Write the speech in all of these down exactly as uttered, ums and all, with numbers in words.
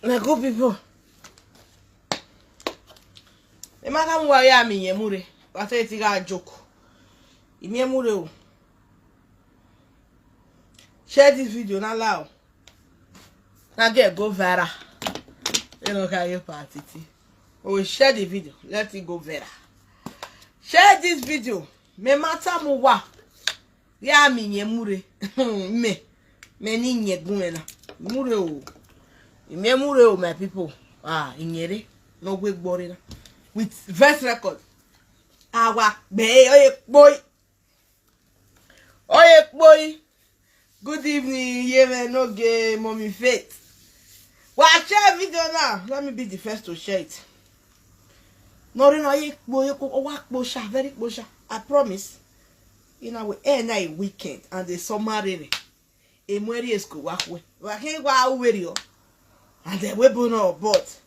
My good people, emaka muwa ya mi yemure. Wata eti ga joke. Imi emure o. Share this video now, loud. Now get go viral. You know, can you party? We will share the video. Let it go viral. Share this video. Me mata muwa ya mi nye mure. Me me ni nye gume na mure o. Ime mure o, my people. Ah, inyere no gwe gbore na. With verse record. Awa gbe oye poi. Oye poi. Good evening, Yemen Oge, Mommy Faith. Well, I share video now. Let me be the first to share it. No, no, oye poi, owa kposha, very kposha. I promise. You know, we end a weekend and the summer rere. Emweri esko wakwe. Wake wa uwerio. And then we bo no, but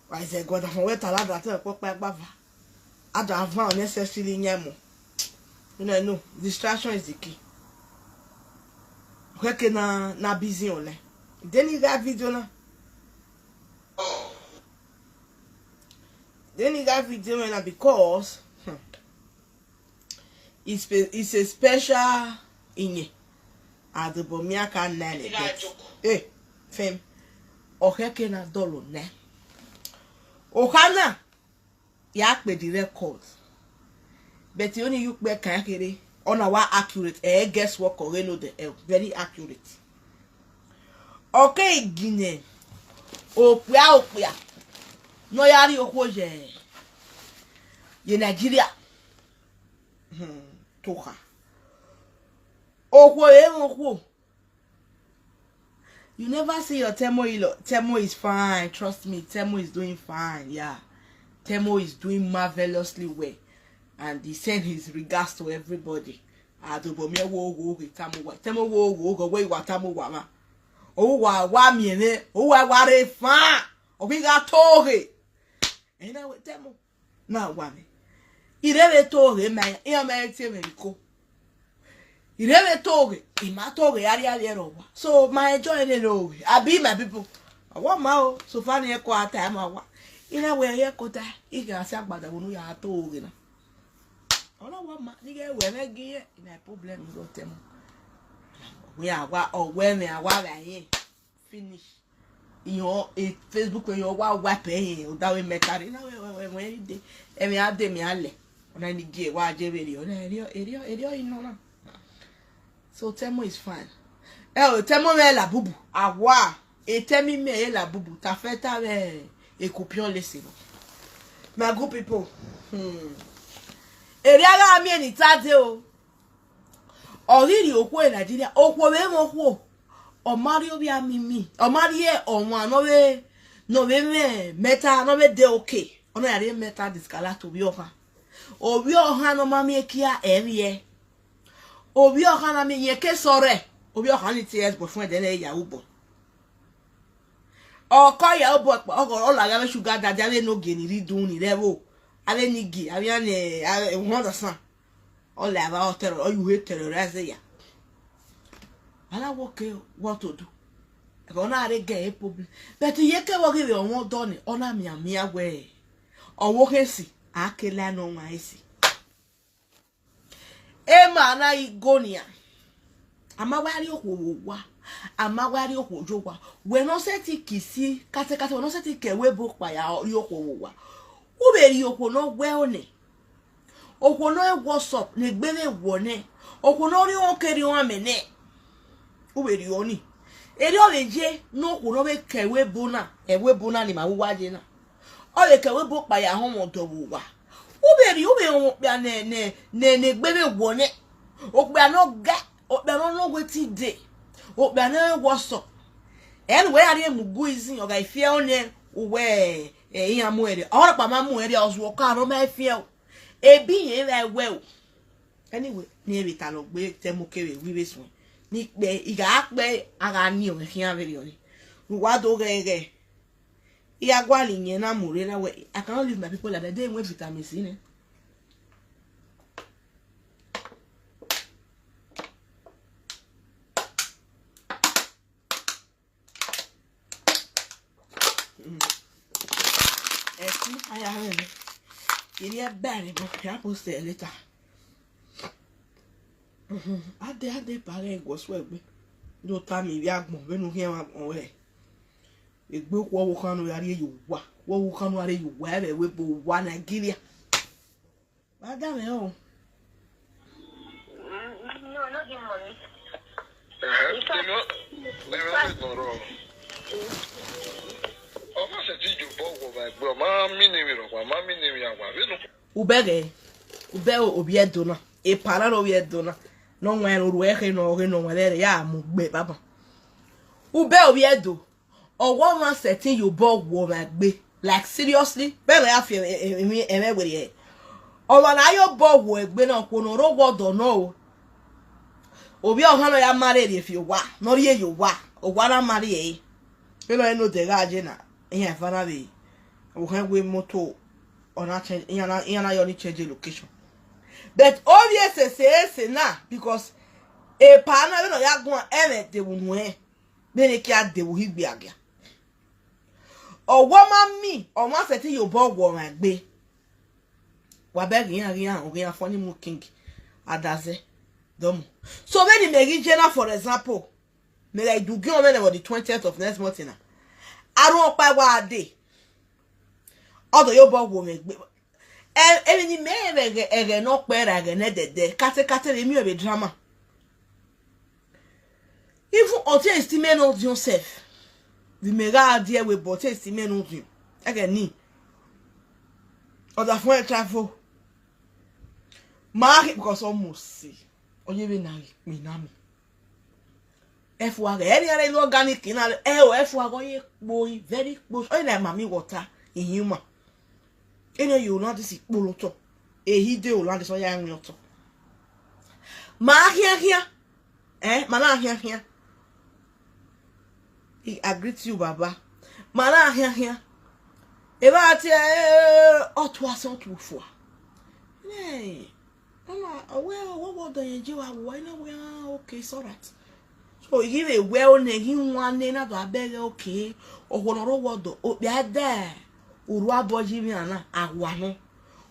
why is it God from where talada to pokpa gbava? Ada ava unnecessarily nyamo. You know, no. Distraction is the key. Weke na na busy ole. Then you got video na. Then you got video na because, hmm, it's, spe- it's a special inye. Adobomiaka nene bet. Eh, fem. Okeke na dolo ne. Okana ya pe the record. But you only you pe kankere. On our accurate, eh, guess what? Correno de, eh, very accurate. Okay, Guinea. Okpia, okpia. No yari okwo je. Ye Nigeria. Hmm. Toka. Okwo, eh, okwo. You never see your Temo ilo. Temo is fine. Trust me, Temo is doing fine. Yeah. Temo is doing marvelously well. And he send his regards to everybody. Adobo mi wo wo ge Temo wa. Temo wo wo ge we wa Temo wa ma. O wa wa mi ne. O wa wa re fa. O bi ga to ge. Ena we Temo. Na wa mi. Ire we to ge ma. Iyo ma e tie me ko. Ire we to ge. I ma to ge ari ari ero wa. So ma enjoy le lo ge. Abi, my people. Awa ma o. So far ni e ko ata ma wa. Ina we ye ko ta. I ga sa gbada wonu ya to ge na. Ola wa ma ni ge we me gi ye. Ina problem go Temo. We awa o we me awa we ye. Finish. Iyo e Facebook we yo wa wa pe ye. O da we me kare na we we we we de. E me ade me ale. Ona ni ge wa je be ri. Ona eri eri eri ino na. So Temo is fine. Eh, o Temo me la bubu. Awa. E Temi me e la bubu. Ta fe ta we e kupion lese no. My good people. Hmm. Eri ara mi eni tade o. Oriri okwo e Nigeria. Okwo we mo kwo. Omari obi amimi. Omari e onwa no we no we me meta no we de okay. Ono yari meta discala to bi oha. Obi oha no mami ekia eri e. Obi oha na mi ye ke sore. Obi oha ni T S boyfriend ene ya ubo. Oko ya ubo pa ogo ola ga sugar daddy ave no ge ni ri dun ni revo. Ave ni gi ave ne ave wonder san. Ola ava o terror o you hate terrorize ya. Ala wo ke what to do. Ko na re ge e problem. But ye ke wo give o won do ni ona mi ami awe. Owo ke si akela no nwa isi. Ema na igonia. Amawari okwo wa. Amawari okwo jo wa. We no se ti kisi kate kate we no se ti kewe bo pa ya ri okwo wa. Uberi okwo no we one. Okwo no e WhatsApp ne gbere wo ne. Okwo no ri o keri o amene. Uberi oni. Eri o le je no okwo no be kewe bona. Ewe bona ni ma wa je na. O le kewe bo pa ya ho mo do wa. Uberi ube o pe ne ne ne ne gbere wo ne. O pe no ga. O pe no no we ti de. O pe no e WhatsApp. Anyway, ari emu gu izin oga ifie one uwe e iya mu ere. Ora pa ma mu ere ozu oka no ma ifie o. Ebi yen ra we o. Anyway, ni ebi ta lo gbe Temo kewe wi be sun. Ni pe iga pe aga ni o kian very oni. Ruwa do ge ge. Iya gwa li yen na mu re na we. I cannot leave my people like that. They want vitamin C ne. Esi aya we. Kini e bere mo ya post e later. Ade ade pare go swear gbe. Do ta mi wi agbon we nu hia wa gbon we. Egbe ku owo kan nu ya ri yo wa. Wo wo kan nu ya ri yo wa e we bo wa Nigeria. Madam e o. No, no give money. Èmi ò èmi ò lè tọrọ. Ọmọ ṣe ti jù bọ́ wọ̀ bá ẹgbẹ́ ọmọ mi ni mi rọ̀ pa, ọmọ mi ni mi àgbà. Bínú. Ubege. Ube o obi edo na. E para no obi edo na. No nwe no ruwe he no he no nwe ya mu gbe baba. Ube obi edo. Owo ma setting you bo wo ma gbe. Like seriously? Be na ya fi emi emi were e. Owo na yo bo wo egbe na ko no ro wo do no o. Obi o ha no ya marry re fi wa. No ri e yo wa. O wa na marry e. Eno eno de ga je na. Iya fana be. O ha we moto. Ona change iya na iya na yo ni change location. But obvious say say na because e pa na no ya gun ere de wu nu e. Bere ki a de wu higbe agia. Owo ma mi, o ma se ti yo bo wo ma gbe. Wa be gin gin o gin funny mu king. Adaze. Domo. So when me gi Jenna, for example, me like do gi on the twentieth of next month na. Arun opa wa de. Odo yo bo wo me gbe. E e ni me ere ere no pe ra ere ne dede. Kate kate re mi o be drama. Even until estimate not yourself. The mega idea we but estimate not you. Again ni. Other phone travel. Mark it because almost see. Oye be na mi na mi. Efu aga any other ilu organic na e o efu aga ye kpo very kpo. Oye na mami water in human. Ene yo na this ikpolo to. Ehi de o la de so ya nwe to. Ma hia hia. Eh, ma na hia hia. I agree to you, Baba. Ma na hia hia. E ba ti e o tu asan tu fo. Hey. Mama, oh, well, what what the you are why no we are okay, it's all right. So you give a well ne him one ne na do abeg okay. O wo no ro wo do o bi ade. Uru aboji mi ana awa no.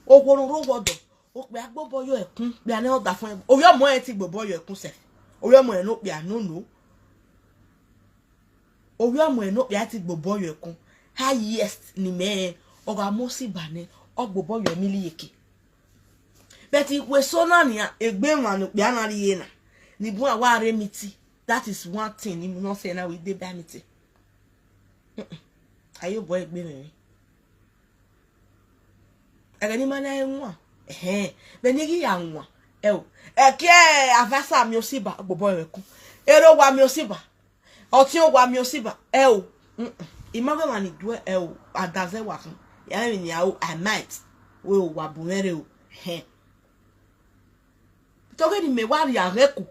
O wo no ro wo do. O pe agbo boyo ekun. Bi ane oda fun. O yo mo e ti gbo boyo ekun se. O yo mo e no pe anu no. O yo mo e no pe ati gbo boyo ekun. Highest ni me. O ga mo si bane. O gbo boyo emili yeke. But ikwe so na ni egbe nwa no pe ana ri na. Ni bu awa re miti. That is one thing. Ni mo no say na we dey by miti. Ayo boy egbe me. Ege ni mana enwa. Eh. Be ni gi ya nwa. E o. E ke avasa mi osiba gbo boyo ekun. Ero wa mi osiba. Oti o wa mi osiba. E o. Imagine mani due e o adaze wa fun. Ya mi ni awo I might. We o wa bu mere o. He. Toge ni me wa ri areku.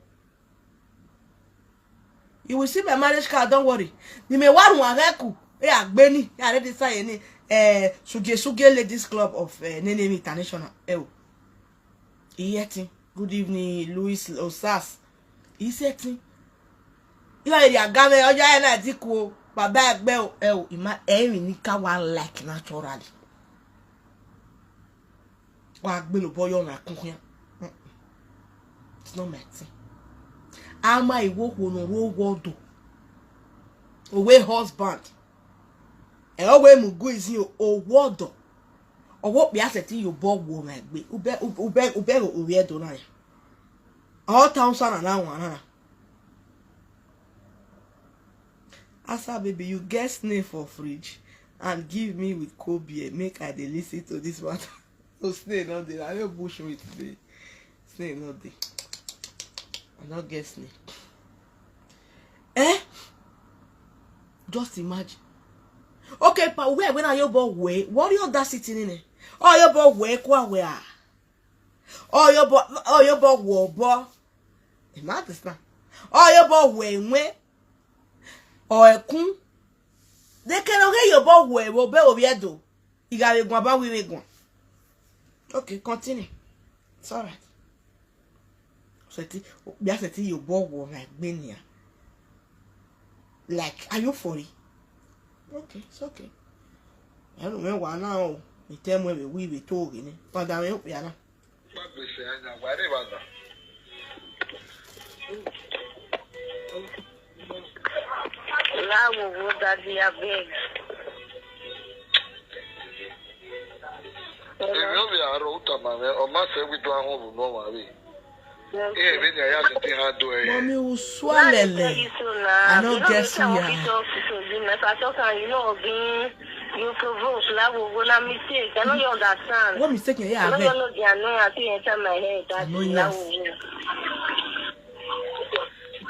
You will see my marriage card, don't worry. Ni me wa ru areku. E agbeni. Ya ready say ni eh suge suge ladies club of eh, Nene International. E o. Iyetin. Good evening, Louis Osas. Isetin. Iwa eri agave oja ena diku o. Baba egbe o. E o. Ima emi ni ka wa like naturally. Wa gbe lo boyo na kun hia. It's not my thing. Ama iwo wo no ro wo do. Owe husband. E owe mu gu izi o wo do. Owo pe aseti yo bo wo na gbe. Ube ube ube o we do na ya. O ta unsa na na wa na. Asa baby, you get snail for fridge and give me with cold beer. Make I dey listen to this matter. So snail no dey. I no bush me today. Snail no dey. I no get snail. Eh? Just imagine. Okay, pa where when are you born? Where? What are you audacity in? Oh, you born where? Kwa where? Oh, you born? Oh, you born? Wo born? Imagine this now. Oh, you born where? Where? Oh, ekun. They can okay you born where? Wo be wo be do. You got a guan, we we guan. Okay, continue. It's all right. Seti, bia seti yo bo wo na gbe ni a. Like, are you for it? Okay, it's okay. Enu me wa na o. Mi te mo we wi be to gi ni. Pada me o ya na. Lawo wo, daddy, abeg. Èmi ò bí àárọ̀ ó tà màmí ọmọ àṣẹ wí tó ahọ́n bù náà wà rí. Èmi ni àyà ti ti hàn dó ẹ. Mommy will swallow. Let me tell you so now. I no You know get wetin I wan ya. fit talk to you. If I talk am, you know, Ogun, you provoke, Lawo wo, na mistake. I know you understand. What mistake you I know have? you know the annoyance wey enter my head. That Annoyance. Lawo wo.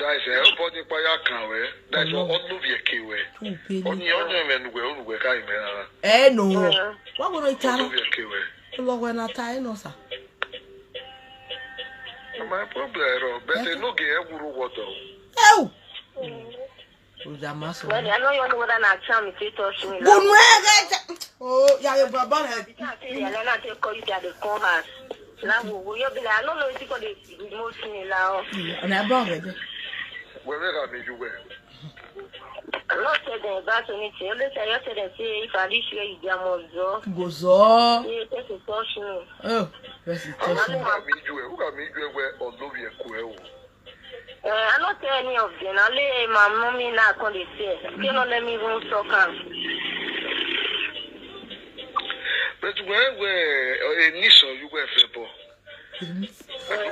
Guys, ẹ ó bọ́ nípa yá kan wẹ́. Guys, Ọlọ́run. Ọlọ́bì ẹ̀kẹ́ wẹ́. Too pale. Ọ̀nì ọ̀nì ẹ̀mẹ̀ nùgbẹ́ ònùgbẹ́ ká ìmẹ̀ rárá. Eh no. Uh, What gonna tell? Ọlọ́bì ẹ̀kẹ́ wẹ́. Lord, when I tie no sir. My problem ẹ̀rọ bẹ́sẹ̀ nóge ẹ̀ wúro wọ̀dọ̀. Oh. Udamaso. well, I know you know whether na charm you fit touch me. Gunu ege. Oh, ya ye baba na. I say, I don't take call you that they come house. Lawo wo, you be like, I don't know if you call the most me now. Na ba ege. Wẹ́wẹ́ rà mí ju wẹ̀. I not tell them about anything. Only say, you tell them say if I reach where you dey, I must go. Gozo. You take to touch me. Oh, person touch me. Who got me ju ẹ̀? Who got me ju ẹ̀ wẹ́ Ọlọ́bì ẹ̀kọ́ ẹ̀ o? Uh, I not tell any of them. Only my mommy now come dey say. You no let me even talk am. But where where a niece or you were for?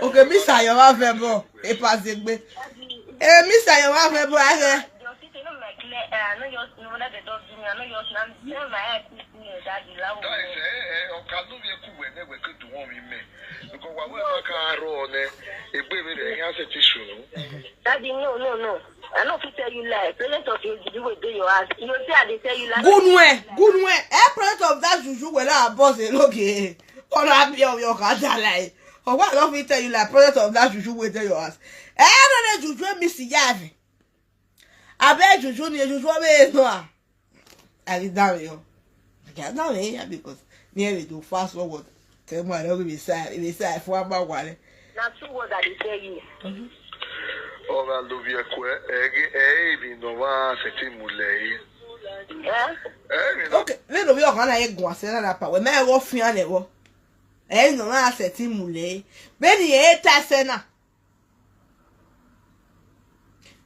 Okay, Mister Yowa Febo. E pass egbe. Eh, Mister Yowa Febo, I say. Your sister, you know, my clear. Uh, I know your, you know that they don't do me. I know your, I'm telling my head. Me, daddy, Lawo. That is eh eh ọ̀ka ló yẹ kú wẹ̀ ní ẹ̀wẹ̀ kí dùn wọ́n mi mẹ́. Because wà wọ́n ẹ̀ máa ká arọ ọ̀nẹ́ ẹgbẹ́ mi rẹ̀ ẹ̀yìn àṣẹ ti sùn. Daddy, no, no, no. I no fit tell you lie. Present of you, you will do your ass. You say I dey tell you lie. Gunue, gunue. Eh, product of that juju where I boss a look eh. Or I be of your car like. Or what don't we tell you like product of that juju will tell your ass. Eh, no, no, juju miss yave. I bet juju ni juju me no. I get down here. I get down here because me we do fast forward. Tell me I don't be sad. Be sad for my wallet. Na true word I dey tell you. Ọ̀rọ̀ ló bí ẹ̀kọ́ ẹ̀ ẹ̀ ẹ̀ èmi náà wá ṣètì múlẹ̀ yìí. Eh? Ẹ̀ èmi náà Okay, me no be okana ye gwa se na pa. We me go fian e wo. Eh no na se ti mule. Be ni e ta se na.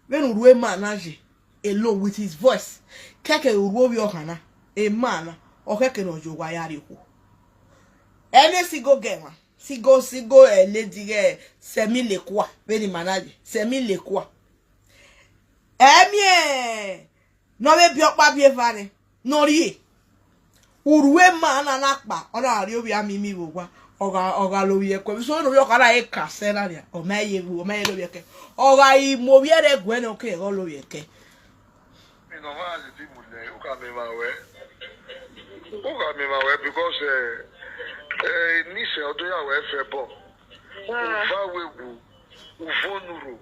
Be no ruwe man na je alone with his voice. Keke ruwe bi okana. E man na. O keke no jo wa ya ri ku. Ene si go get one. Si go si go eh lady eh semi le kwa. Be ni manager. Semi le kwa. Emi eh. No be bi okpa bi evare. No ri. Uruwe ma na na pa. Ona ri obi ami mi wo wa. Oga oga lo ye ko. So no yo kara e ka se na ria. O me ye wu, o me ye lo ye ke. Oga i mo bi ere gwe no ke go lo ye ke. Mi náà wá ṣètì múlẹ̀ ó kà mí máa wẹ̀. Ó kà mí máa wẹ̀ because ẹ̀ ẹ̀ níṣẹ́ ọdún yàwó ẹ̀ fẹ́ bọ̀. Òfà wẹ̀wù, òfónúrò,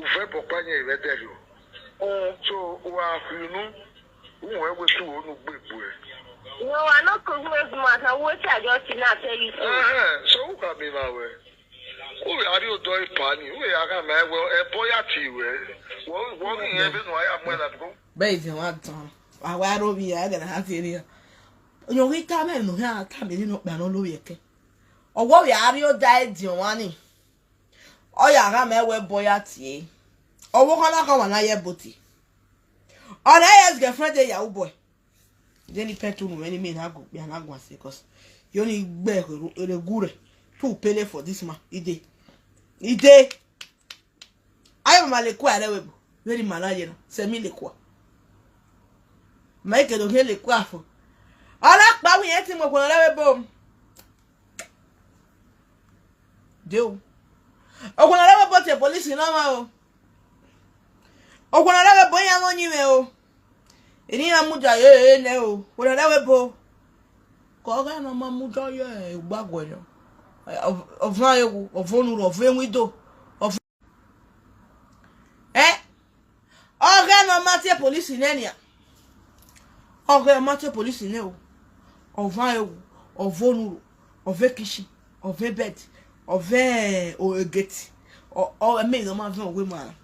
òfẹ́ bọ̀ pányẹ̀ ìrẹ́dẹ̀ lọ. Mm. So wà á fi inú òun ẹ̀ wẹ̀ tù òun gbègbè ẹ̀. No, I no come waste mouth. I wait till I just sit now tell you so. Ẹ̀hẹ́n, so ó kà mí máa wẹ̀. Ó yà á rí ọ̀dọ́ ìpá ni, ó yà á kà máa wẹ̀ ẹ̀ bọ́yà tì wẹ̀. Wọ́n wọ́n ní ìyẹn bẹ́ẹ̀ nù ayé àmọ́ ẹ̀ làdúgbò. Be ife wa tan. Awa ro bi ya ga na ha ti ri. Onyo ri ta me no ha ta me ni no pa no lo ye ke. Owo ya ri o da e di wa ni. O ya ga me we boya ti e. Owo kan na kan wa na ye boti. Ona yes girlfriend e ya u boy. Je ni petu nu eni mi na go ya na go ase cause yo ni gbe re gure. Too pele for this man. Ide. Ide. Ayo mama le kwa re we bo. Very manager. Semi le kwa. Mike do he le kwa fo. Ala pa wi eti mo ko re we bo. De o. O ko re we bo te police na ma o. O ko re we bo ya no ni me o. Ini na muja ye ye ne o. Ko re we bo. Ko ga no ma muja ye gba gwe no. Of na ye ku, of onu ro, of enwi do. Of eh? Oge no mate police ne nia. Oge mate police ne o. Ova ewu, ova onuro, ova kitchen, ova bed, ova o gate. O o me no ma ven owe mara.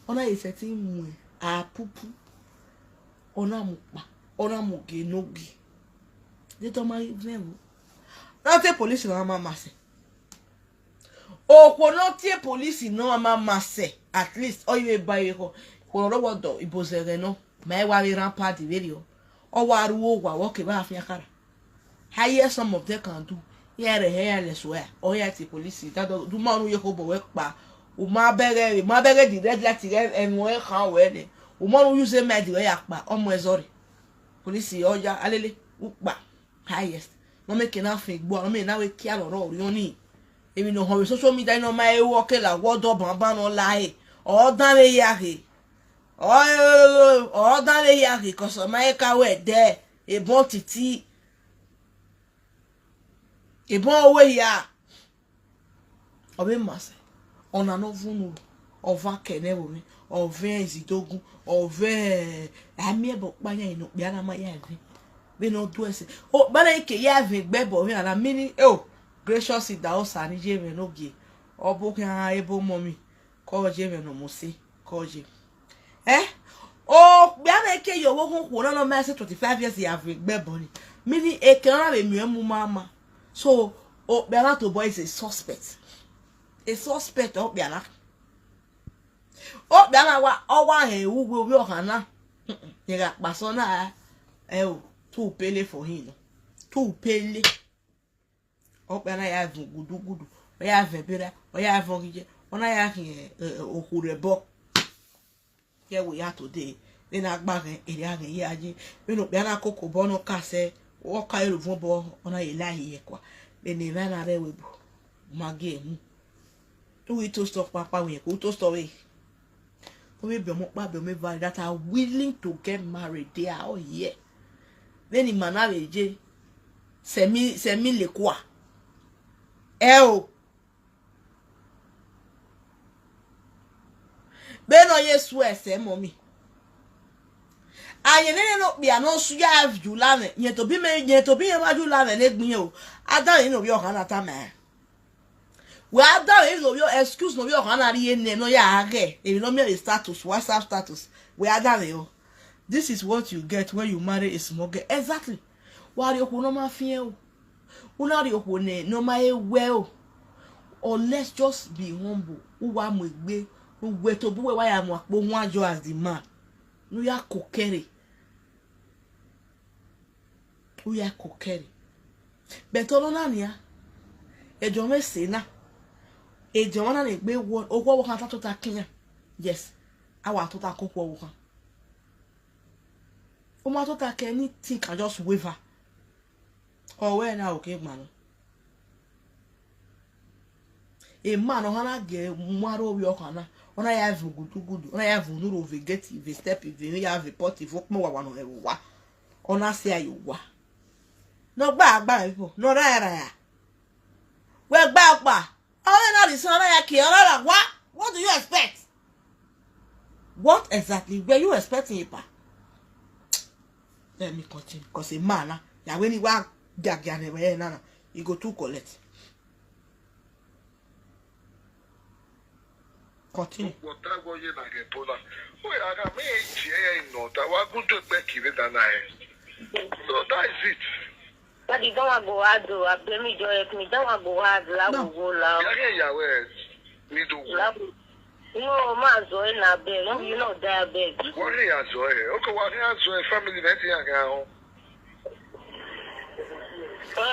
Ona ye setting mu a pupu. Ona mu pa. Ona muge nogi. They don't mind them. Not a police in Mama Mase. Okwo not a police in Mama Mase. At least, or you buy a ho. Koro what do, Ibozere no. My worry rampart the video. Or Waru, Wawoke, Bafiakara. Highest some of them can do. Here, here, let's swear. Or here, the police. That do, do man who you hope work pa. Uma bere, uma bere the red light, the red, and where can wear it. Uma who use a med, where yakpa, almost sorry. Police, oh, ya, alele, ukpa, highest. No make nothing, but no make now we care or all, you need. If you know how social media, no my work, la, what do, bamba, no lie. All done, eh, yahe. All done, eh, yahe, cause my car were there. A bon titi. A bon way here. Obe mase. Ona no vunu. Ova kene wo mi. Ove zidogun. Ove ami ebo panya ino pia na ma ya ni. Be no do ese. O bana ike ya ve gbe bo mi ana mini. Oh, gracious da o sani je me no gi. Obo kan ebo mo mi. Ko je me no mo se. Ko je. Eh? O pia na ike yo wo kun ku na no me se twenty-five years ya ve gbe bo ni. Mini eke na be mi emu mama. So o pia na to boy is a suspect. A suspect o pia na. O pia na wa o wa he u we we o kana. Ni ga pa so na. Eh o, too pele for him. Too pele. Okpe na ya vun gudugudu, o ya vun bera, o ya vun gije, o na ya hin oku re bo. Ye we ya today. Be na gba gen ere agen ye aje. Be no be na koko bo no ka se. O ka eru vun bo, o na ye la ye kwa. Be ne na na re we bo. Ma ge mu. Tu wi to stop papa we, ku to stop we. Omi be mo pa be mo valley that are willing to get married. They are all here. Then the man have a J. Semi semi le kwa. Eh o. Be no ye swear se mommy. Aye ne no be no su ya have you love. Ye to be me, ye to be ma you love le gbin o. Adan you know your hand at man. We are down in your excuse no your hand at ye no ya age. If you no me status, WhatsApp status. We are down you. This is what you get when you marry a small girl. Exactly. Wari oku no ma fie o. Una ri oku ne no ma e we o. Or let's just be humble. Uwa mu egbe. Uwe to buwe wa ya mu akpo wan jo as the man. Nu ya kokere. U ya kokere. But ono na nia. Ejo me se na. Ejo na na egbe wo owo wo kan ta to ta kiyan. Yes. Awa to ta koko wo kan. O ma to ta ke anything can just waver. Owe na oke gba no. A man o hana ge maro wi o kana. Ona ya vu gudu gudu. Ona ya vu nuru ve geti ve step ve ya ve poti vo kmo wa wa no e wa. Ona se ayo wa. No gba gba people. No ra ra ya. We gba gba. Ona na ri so ona ya ki ona ra wa. What do you expect? What exactly were you expecting, Ipa? Let me continue, because a man, ah, ya when he wa gaga ne we na na, he go to collect. Continue. Wata go ye na ge bola. Oya, aga me e ji e no ta wa gun to gbe kire da na e. So that is it. Daddy, don't want go hard though. I blame me, don't help me. Don't want go hard. La No. Go go la. Ya ge ya we. Mi do go. La. No, ma zo e na beg. No, you know that beg. Wa ge ya zo e. Okay, wa ge ya zo e. Family na ti ya ga o.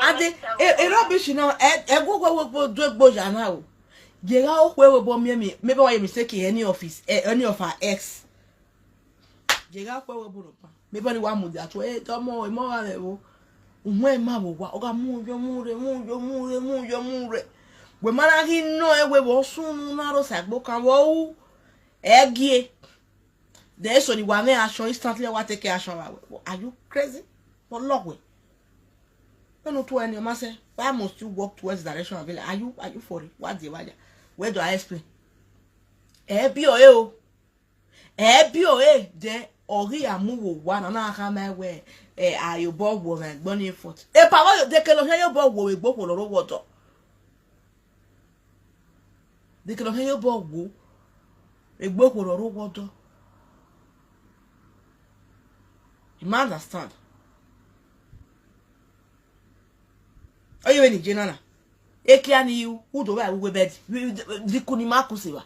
Ade, e, e rubbish na, e, e go go go do egbo ya na o. Ye ga o kwe we bo mi mi, maybe why you mistake any of his, eh, any of her ex. Ye ga kwe we bo no pa. Maybe ni wa mu da to, eh, to mo, e mo wa le wo. Unwe ma wo wa, o ga mu yo mu re, mu yo mu re, mu yo mu re. We mara hi no e we wo sunu na ro sa gbo kan wo u. E gie. Then so ni wa me action instantly wa take action wa. Are you crazy? Mo lock we. No no to any ma say, why must you walk towards the direction of it? Are you, are you for it? What the why? Where do I explain? E bi o e o. E bi o e de ori amu wo wa na na ka me we. E ayo bo wo me gbo ni foot. E pa wa yo de ke lo he yo bo wo we gbo ko lo ro wo do. De ke lo he yo bo wo. E gbo ko lo ro wo do. You ma understand? Oye we ni jenana. Eki ani u do wa we bed. Dikuni ma kuseba.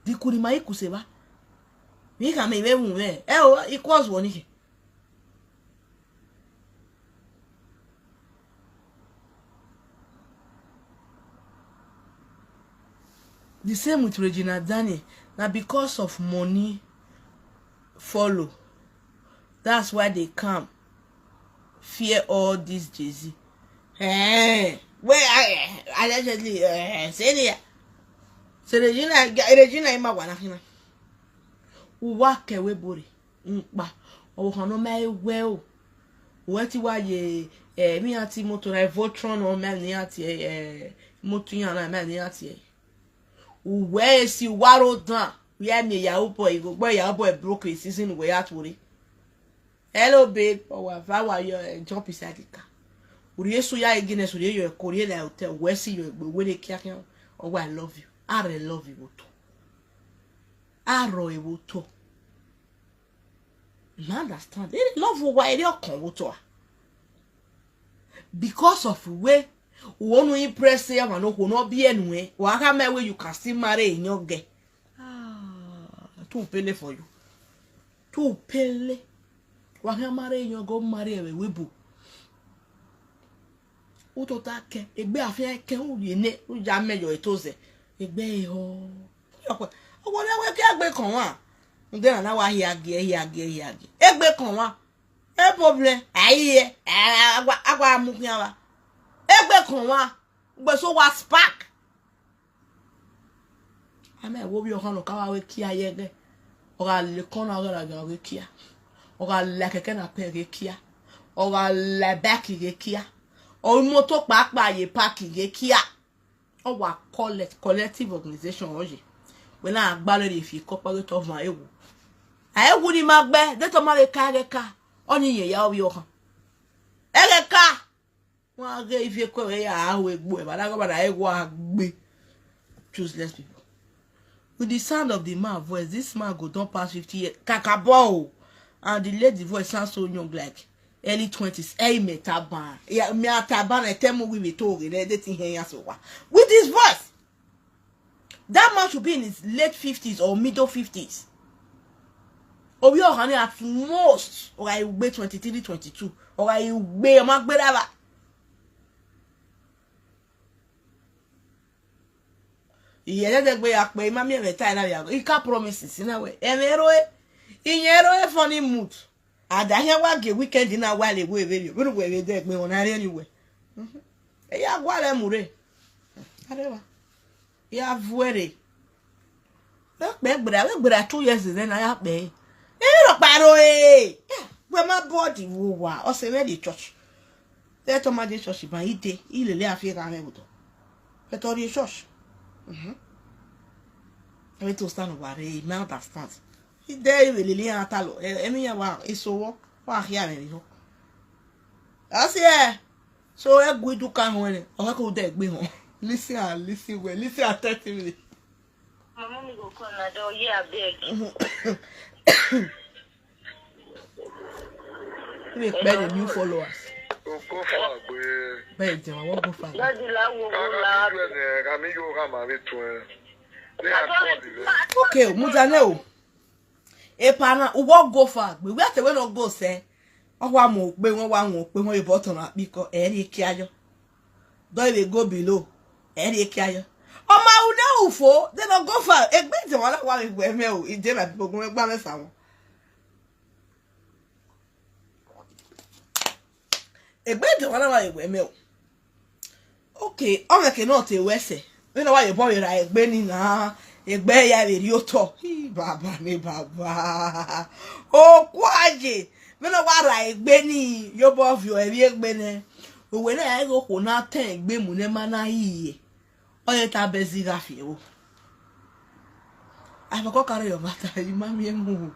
Dikuni ma ikuseba. Mi ka me me mu me. E o, equals one. The same with Regina Daniel. Now because of money follow. That's why they come. Fear all this Jay-Z. Eh, where I allegedly uh, say there. So Regina, Regina Ima Wanakina. Uwa kewe bori. Nkpa. Owo kan no ma ewe o. Uwe ti wa ye eh mi ati motor na Votron o ma ni ati eh motor yan na ma ni ati eh. Uwe si waro dan. We are me Yahoo boy. Go boy Yahoo boy broke his season we at worry. Hello babe. Oh, how are you? Eh, jump inside the car. Uri esu ya igine suri yo kori la hotel. We si yo gbe were kia kia. Oh, I love you. I really love you. Aro ewo to. You understand? They love who why they come to her. Because of way who want to impress her and who not be anyway. Waka my way you can still marry in your gay. Ah, too pele for you. Too pele. Waka marry in your go marry a wibu. Utota ke egbe afia ke u ye ne u ja meyo etoze egbe ho. Yokwe owo na we ke egbe kan wa. Nde na wa hia gi hia gi hia gi egbe kan wa. E problem ayi e agwa agwa mu kian wa. Egbe kan wa. Gbe so wa spark. Ame wo bi okan lo ka wa we kia ye ge. Oga le kona oga la ga we kia. Oga la keke na pe ge kia. Oga la back ge kia. O moto papa ye park ge kia. O wa collect collective organization oje. We na agbalo le fi ko pa to van ewu. A ewu ni ma gbe de to ma le ka ge ka. Oni ye ya obi okan. Ege ka. Wọn á gé ife kọ ẹ yà á wọ egbò ẹ bàdá gbàdá ẹ wọ àgbè. Useless people. With the sound of the man voice, this man go don pass fifty years. Kakabo o. And the lady voice sound so young, like early twenties. Hey, me taban. Yeah, me a taban. I tell me we be told that they think he has over. With this voice, that man should be in his late fifties or middle fifties. Obi Ohani at most, or I weigh twenty-three, twenty-two, or I weigh Magberava. Iye de gbe ya pe ma mi e ta na ya. I ka promises na we. E me ro e. Iye ro e funny mood. Ada he wa ge weekend na wa le we we. We we we de gbe ona re ni we. E ya gwa le mu re. Arewa. Ya vuere. We pe gbra we gbra two years then na ya pe. E ro paro e. We ma body wo wa. O se we di church. They told my church, but he did. He lele afie ka me buto. But all the church. Mhm. We to stand over there, me understand. He dey we lele atalo. E mi ya wa isowo. Wa hia me ho. Asi e. So e gui du ka ho ni. O ko de gbe ho. Listen and listen well. Listen attentively. My mommy go call na door. Yeah, abeg. Make many new followers. Go for agbe. Bẹ́ẹ̀ jẹ́ wọ́n go for agbe. Daddy la wo go la. Kàmí yóò ká màá rí tún ẹ. Ní àkọọ́lẹ̀ rẹ. Okay, mo jalè o. Epa na, uwo go for agbe. Where the way no go say? Wọ́n wá mọ̀ pé wọ́n wá mọ̀ pé wọ́n yóò bọ́ tọ̀nà àpíkọ ẹ̀rí kí ayọ̀. Dọ́ ìwé go below ẹ̀rí kí ayọ̀. Ọmọ awùdá òfò dẹ́nà go for egbe ìjẹ̀wọ̀n aláwọ̀ ìwé ẹ̀mẹ́ o ìjẹ́ làbí gbogbo ẹgbẹ́ mẹ́sà wọn. Egbe ìjẹ̀wọ̀n aláwọ̀ ìwé ẹ̀mẹ́ o. Okay, ọmọ ẹ̀kẹ́ náà ti wẹ́sẹ̀. Nínú wáyé bọ́ ìra ẹgbẹ́ nínà ẹgbẹ́ ya lè rí ó tọ̀. Hí, bàbá ni bàbá. Òkú àjè. Nínú wá ra ẹgbẹ́ ní yóò bọ́ fi ẹ̀rí ẹgbẹ́ náà. Òwe náà ẹ̀ kò náà tẹ̀ ẹgbẹ́ mú ní má náà yìí yẹ. Onye ta bezi gafi ewo. I for come carry your matter, you ma mi emu.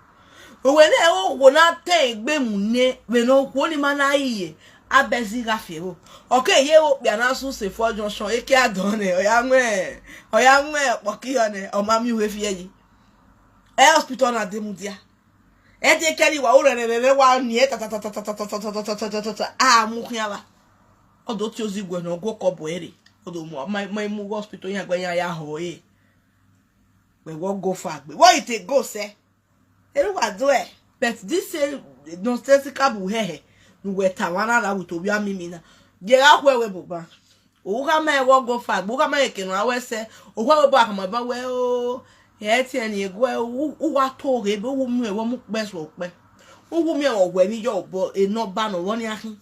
Owe na ewo wo na te egbe mu ne, we no wo ni ma na iye. Abezi gafi ewo. Okay, ye wo pe ana su se fo junction, eke adon ne, oya nwe, oya nwe poki yo ne, o ma mi we fi eyi. E hospital na demu dia. Ete keli wa ure re re wa ni eta ta ta ta ta ta ta ta ta ta ta ta ta. Ah, mu khiava. Odo ti ozi gwe no go ko bo ere. Odo mu ma ma mu hospital ya gwe ya ya ho e. We wo go far gbe. What it go say? Ere wa do e. But this say nonsensical bu he he. Nu we ta wa na la with obi ami mi na. Je ga hwe we bu ba. Uga me wo go far. Uga me ke no awe se. O hwe we ba ka ma ba we o. He ti eni egwe u wa to ge be u mu e wo mu pe so pe. U mu e wo we ni yo bo e no ba no wo ni ahin.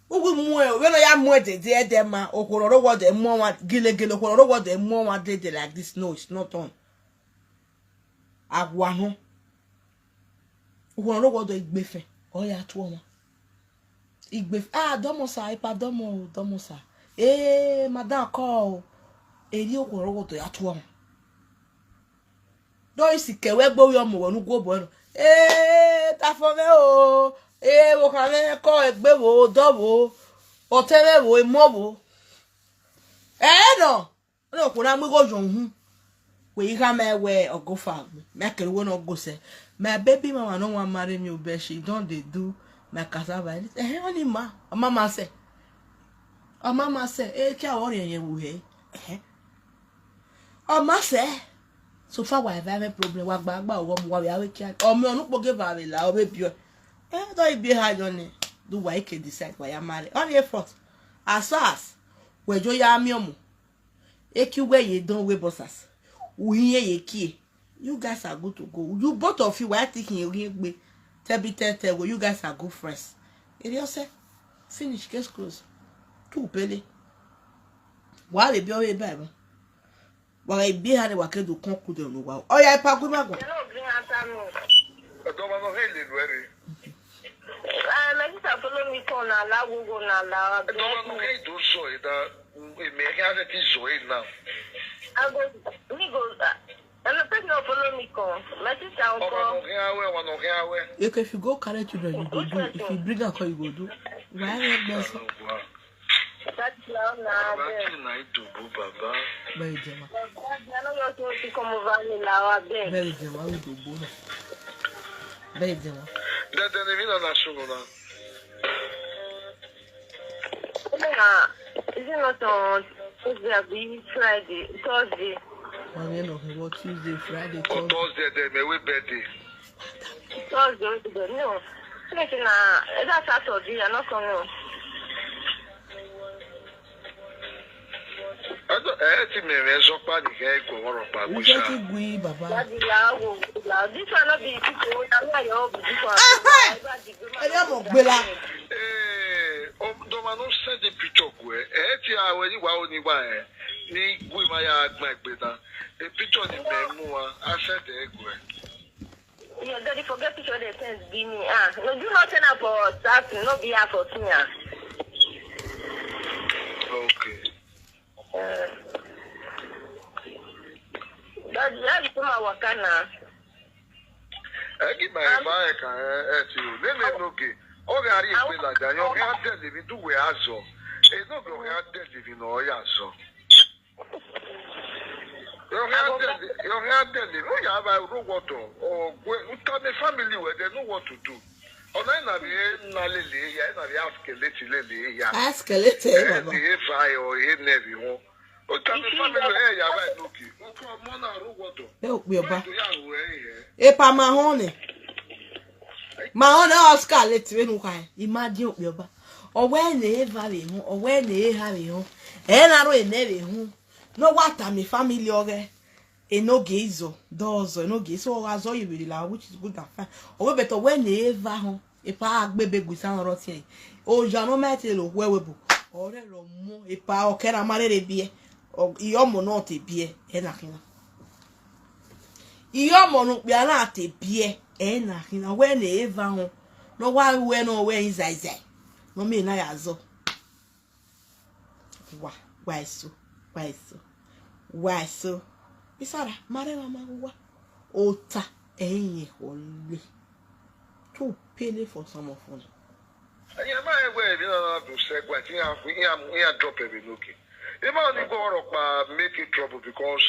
U mu e we no ya mu e de de de ma. O ko ro wo de mo wa gile gile, o ko ro wo de mo wa de de like this. No, it's not on. Agwa no. O ko ro wo de igbefe. O ya tu o ma. Igbe, ah, domo sa, ipa domo, domo sa. Eh, madam call. Eri o ko ro wo de ya tu o ma. Do isi ke we gbo yo mo wo nu gwo bo no. Eh, ta fo me o. Eh, wo ka me ko egbe wo, do wo. O te me wo, e mo wo. Eh, no. No ko na mu go jon hu. We iga me we o go far. Me ke wo no go se. My baby mama no wan marry me o, but she don dey do my cassava. Eh, only ma, mama say. O mama say, eh, ki a wo re yen wu he. Eh. O ma say. So far wa have a problem. Wa gba gba wo mu wa we awe ki. O me onu po ge va we la o be bi o. Eh, do ibi ha jo ni. Do wa ike decide wa ya marry. Only effort. Asas. We jo ya mi omo. Eki we ye don we bossas. Uhiye ye kie. You guys are good to go. You both of you, why thinking you gbe? Tell me, tell, tell, well, you guys are good friends. It is say, finish, case close. Two pele. Why they be away, baby? Why be had a wake do conclude on the wow? Oh, yeah, pa gwe ma gwe. Hello, green afternoon. Edomano hele nwere. Uh, my sister follow me come na la go go na la. Edomano he do so e da e me he ase ti so e na. I go me go. Uh, and the person will follow me come. My sister will Ọmọ come. No he awe, ọmọ no he awe. Okay, if you go carry children, you go do. If you bring a call, you go do. Why not? That's now, now, Baba, then. Tonight to go, Baba. Very Jema. Baba, I know you want to come over me now, I beg. Very Jema, we do go now. Very Jema. Then, then, if you don't know, now. Is it not on Tuesday, abi Friday, Thursday? Wọ́n yẹn lọ fún wọ́n Tuesday, Friday, Thursday. Thursday, then, may we birthday. Thursday, we go, no. Make na, is that Saturday? I not come, no. Ẹ ti mẹ̀rẹ̀ ẹ sọ pé nìkẹ́ ẹ gbọ́ ọ̀rọ̀ pa We gbèsè. Get it, we, Baba. Daddy, la, wo, la. This one not be people. I'm not your hobby. This one. Ẹ yẹ mọ̀ gbé la. Ee, ọmọdọ́mọ ló send the picture kù ẹ. Ẹ ti àwẹ̀ yìí wá ó ní wá ẹ. Ní gbé máa yà á gbọ́n ẹgbẹ́ náà. The picture ni mẹ́mú wa. Á send ẹ kù ẹ. Your daddy forget picture they send give me. Ah, no, do not send am for WhatsApp, no be her for me. Ah. Okay. Uh, daddy, how you come out waka now? Ẹ kí màá ẹ bá ẹ kàn ẹ ẹ ti o. Lélẹ̀ nóge, ọ̀rẹ́ àrí ìpè làjà yẹn, ọ̀rẹ́ àtẹ̀lé mi dúwẹ̀ àzọ. Èyí nóge ọ̀rẹ́ àtẹ̀lé mi nà ọ̀yà zọ. Ọ̀rẹ́ àtẹ̀lé, ọ̀rẹ́ àtẹ̀lé mi, ó yà á bá ró wọ̀dọ̀, ọ̀gbẹ́, ntàmì family wẹ̀ dẹ̀ ló wọ̀ tó do. Ọ̀nà ìnàbí ẹ̀ nà lélẹ̀ yà, ìnàbí àsìkèlétì lélẹ̀ yà. Àsìkèlétì ẹ̀ bàbá. Ẹ̀ ní ẹ̀ fà ẹ̀ ọ̀ ẹ̀ nẹ̀rì wọn. Ntàmì family ẹ̀ yà bá ẹ̀ nóge. Wọ́n kọ́ ọmọ náà ró wọ̀dọ̀. Ẹ ò pè ọba. Wọ́n ètò yà wọ̀ ẹ̀ yẹ. Epa ma hàn ni. Ma hàn ni Oscar lè tìrẹ nù kàn. Imagine òpè ọba. Ọwọ́ ẹ̀ nà ẹ̀ va rè hàn. Ọwọ́ ẹ̀ nà ẹ̀ ha rè hàn. Ẹ̀ nà ró ẹ̀ nà rè hàn. No wà tà mí family ọ̀rẹ́. Enoge izo. Dọ̀ọ̀zọ̀ enoge. So ọ̀rọ̀ azọ̀ yìí rèé la, which is good and fine. Ọwọ́ bẹ̀tọ̀ ọwọ́ ẹ̀ nà ẹ̀ va hàn. Epa agbebe gbèsè àwọn ọ̀rọ̀ tiẹ̀. Òòjà náà mẹ́tẹ̀ẹ̀ ló wẹ́wẹ́ bò. Ọ̀rẹ́ rọ̀ mọ́. Epa ọ̀kẹ́ ra má rèrè bí ẹ. Ìyá ọmọ náà tè bí ẹ. Ẹ̀ nà kí n. Ìyá ọmọ nù pé aláàtẹ bí ẹ, ẹ nà hìn náà, wẹ́ẹ̀ nà ẹ va hàn, náà wá wẹ́ náà wẹ́ ẹ̀ zàìzàì, náà mí náà yà zọ. Wà, wà èso, wà èso, wà èso. Bisara, mare mama wá. Ota, ẹ̀yìn ọ̀lẹ́. Too pele for some of us. Ẹ̀yin ẹ̀ máa ń wẹ̀ ẹ̀mí náà dùn sẹ́gbà tí yàn drop ẹ̀mí lókè. Ẹ máa ní kó ọ̀rọ̀ pa make it trouble because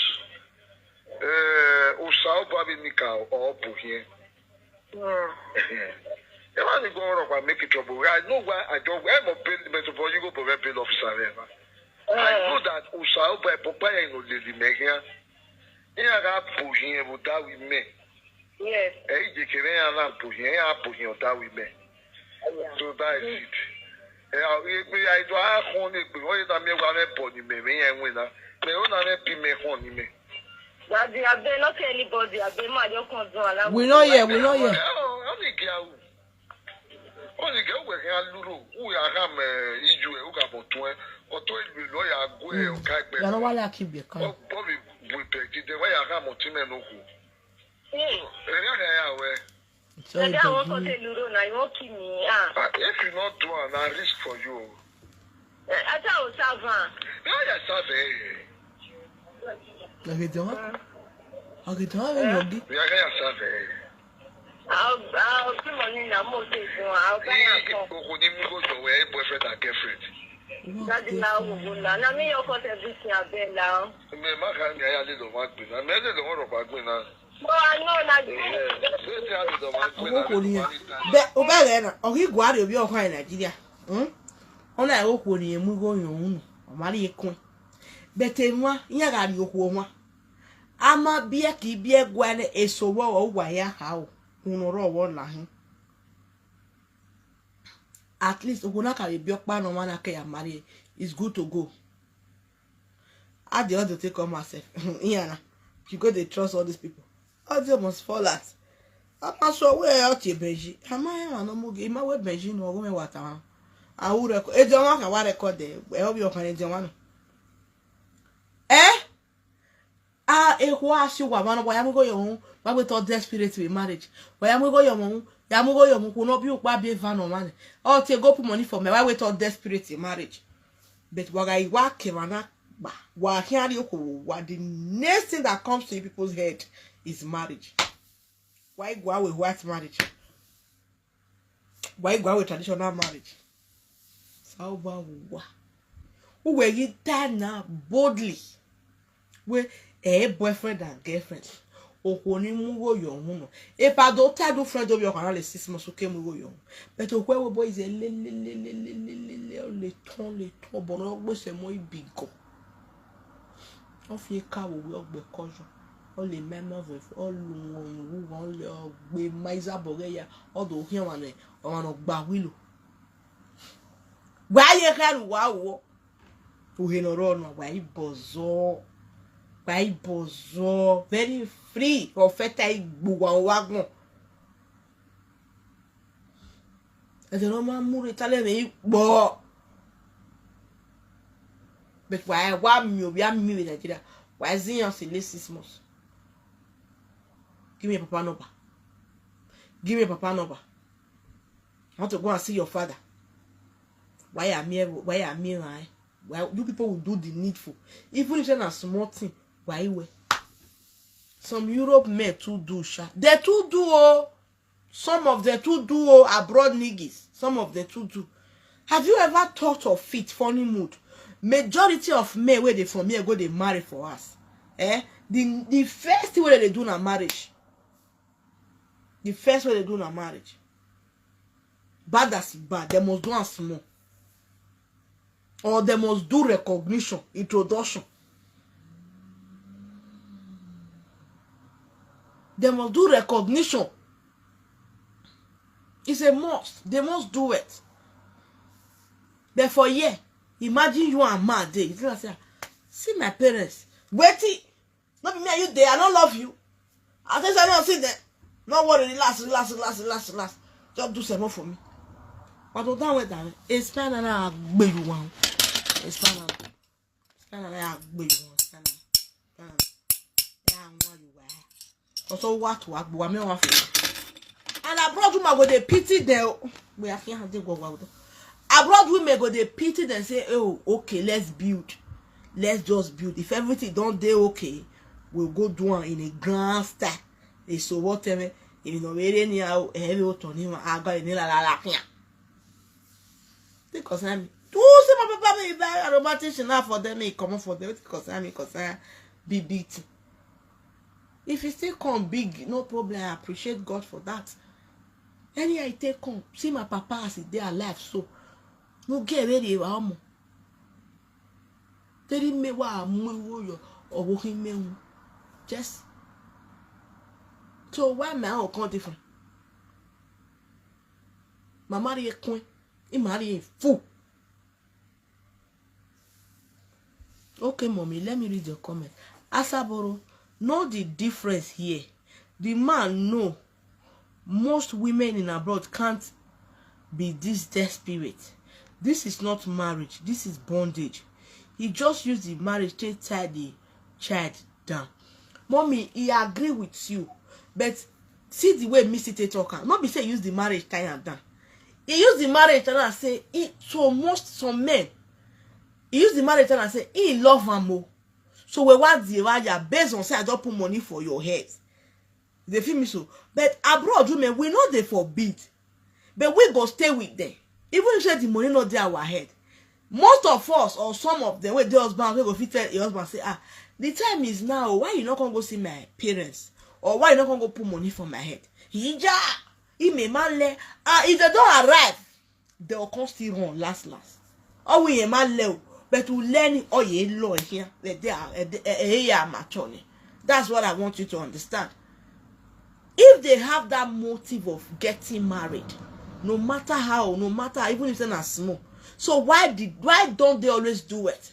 Eh, usa obabi nika obu here. Ẹ má ní kó rọ̀ pa make trouble. I know why I don't, I'm a bail, but for you go for a bail officer there. I know that Usa Oba Popeye no dey the Mexican. He had a pushing with that with me. Yes. Hey, you can have a pushing, a pushing of that with me. Yeah. So that is it. Yeah, if we I do I only be only that me one pony me me and winner. Me on a me be me honey me. Daddy, I beg not anybody. I beg my young come down. We no hear, we no hear. Only girl. Only girl we can lulu. Who ya ham iju e uka botwe. Oto ilu lo ya gwe o kai gbe. You know why I keep the count. Bobby we peki de we ya ham otime no ku. Hey, Ere ya ya we. So you Daddy, I want go to do say Lulu now. You won't kill me. Ah. Ah, if you not do an a risk for you. I thought I was servant. Ya ya save. Like it don't. Like it don't have any. Ya ya save. I'll, I'll put money in the most. I'll buy a phone. Oko ni mu go your way boyfriend and girlfriend. Daddy, now we go now. Now me your cut everything I beg now. Me ma ka mi aya le do ma gbe na. Me le do won ro pa gbe na. But I know now. Eh, se ti a le do ma gbe Àwọn na. kò nìyẹn. Bẹ́ẹ̀ o bẹ́ẹ̀ rẹ̀ náà, ọ̀gí ìgò àrè òbí ọkàn ẹ̀ Nàìjíríà. Hmm? Ọ̀nà ẹ̀ òkú nìyẹn mú góyìn òun nù. Ọ̀mà rí ekun. Bẹ̀tẹ̀ wọn, ìyẹn gà rí òkú wọn. A máa bí ẹ kì í bí ẹ gwa ẹ èso wọ́ ọ̀ wà yá ha o. Òun rọ̀ wọ́ là hín. At least, òkú náà kàwé bí ọ̀pá náà wọn náà kẹ́yà marry. It's good to go. How the audio take come herself? Iyana, you go dey trust all these people. Audio must fall out. I'm not sure where out your Benji. Am I on no mugi? Am I where Benji no go me what am? I will record. E jọ wọn kan wa record there. E obi ọkàn e jọ wọn. Eh? Ah, e ho asi wa wọn wa ya mu go yo. Wa we to desperate with marriage. Wa ya mu go yo. Ya mu go yo. Ku no bi upa bi va no man. O te go put money for me. Wa we to desperate in marriage. But waga iwa kemana ba wa hiari oko wa the next thing that comes to people's head is marriage. Why go away white marriage? Why go away traditional marriage? Sauba wa. Who were you tell now boldly? We eh boyfriend and girlfriend. Okoni mugo yo huno. If I don't tell the friend of your canal six months, okay, mugo yo. But okwe we boys a le le le le le le le le le ton le ton but no go se mo ibigo. Of ye ka wo we ogbe kojo. All the memory of all who only ogbe maiza bogeya. All the here one on ogba wilo. Why you can wow? Uhe no ro no wa ibozo. Wa ibozo. Very free. Ofeta igbuwa wagbon. Ẹ jẹ́ lọ́ máa múre tálẹ̀ mi pọ̀. But why why me we are me in Nigeria? Why is he on the six months? Give me a papa number. Give me a papa number. I want to go and see your father. Why am I? Why am I? Why you people will do the needful? Even if it's a small thing, why we? Some Europe men too do sha. They too do oh. Some of them too do oh abroad niggas. Some of them too do. Have you ever thought of it? Funny mood. Majority of men where they from here go they marry for us. Eh? The the first thing where they do na marriage. The first way they do na marriage. Bad as bad, they must do am small. Or they must do recognition, introduction. They must do recognition. It's a must. They must do it. But for here, imagine you and man dey. You think I say, see my parents. Wetin? No be me and you dey. I no love you. I say say no see them. No worry, relax, relax, relax, relax, relax. Just do some for me. But to down with that, it's fine and I gbé you one. It's fine and it's fine and I gbé you one. It's fine and yeah, I want you why. Also what to work, but me want for. And abroad woman go dey pity them. We are here and they go go. Abroad women go dey pity them say, oh, okay, let's build. Let's just build. If everything don't dey okay, we'll go do am in a grand style. They so whatever. If you know where anyhow, every old on him, I got in la la la. They concern me. Who say my papa me buy a romantic now for them, me come for them. They concern me, concern big big thing. If you still come big, no problem. I appreciate God for that. Anyhow I take come, see my papa as he dey alive so. No get where they were omo. Tell me why I'm yo or walking me. Just so why my own come different? My marry a queen, he marry a fool. Okay, mommy, let me read your comment. Asaboro, know the difference here. The man know most women in abroad can't be this desperate. This is not marriage, this is bondage. He just used the marriage to tie the child down. Mommy, he agree with you, but see the way Missy take talk am. No be say he use the marriage tie am down. He use the marriage tie am say he, so most some men, he use the marriage tie am say he love am o. So we want the wire based on say I don put money for your head. They feel me so. But abroad women, we know they forbid. But we go stay with them. Even if say the money not there our head. Most of us or some of them, wey dey husband, we go fit tell your husband say, ah, the time is now. Why you not gonna go see my parents? Or why you not gonna go put money for my head? Hija, he may man le. Ah, if they don't arrive, they will come still run last last. Oh, we man le, but we learn all ye law here. They are, eh, eh, eh, yeah, mature. That's what I want you to understand. If they have that motive of getting married, no matter how, no matter even if they're not small, so why did why don't they always do it?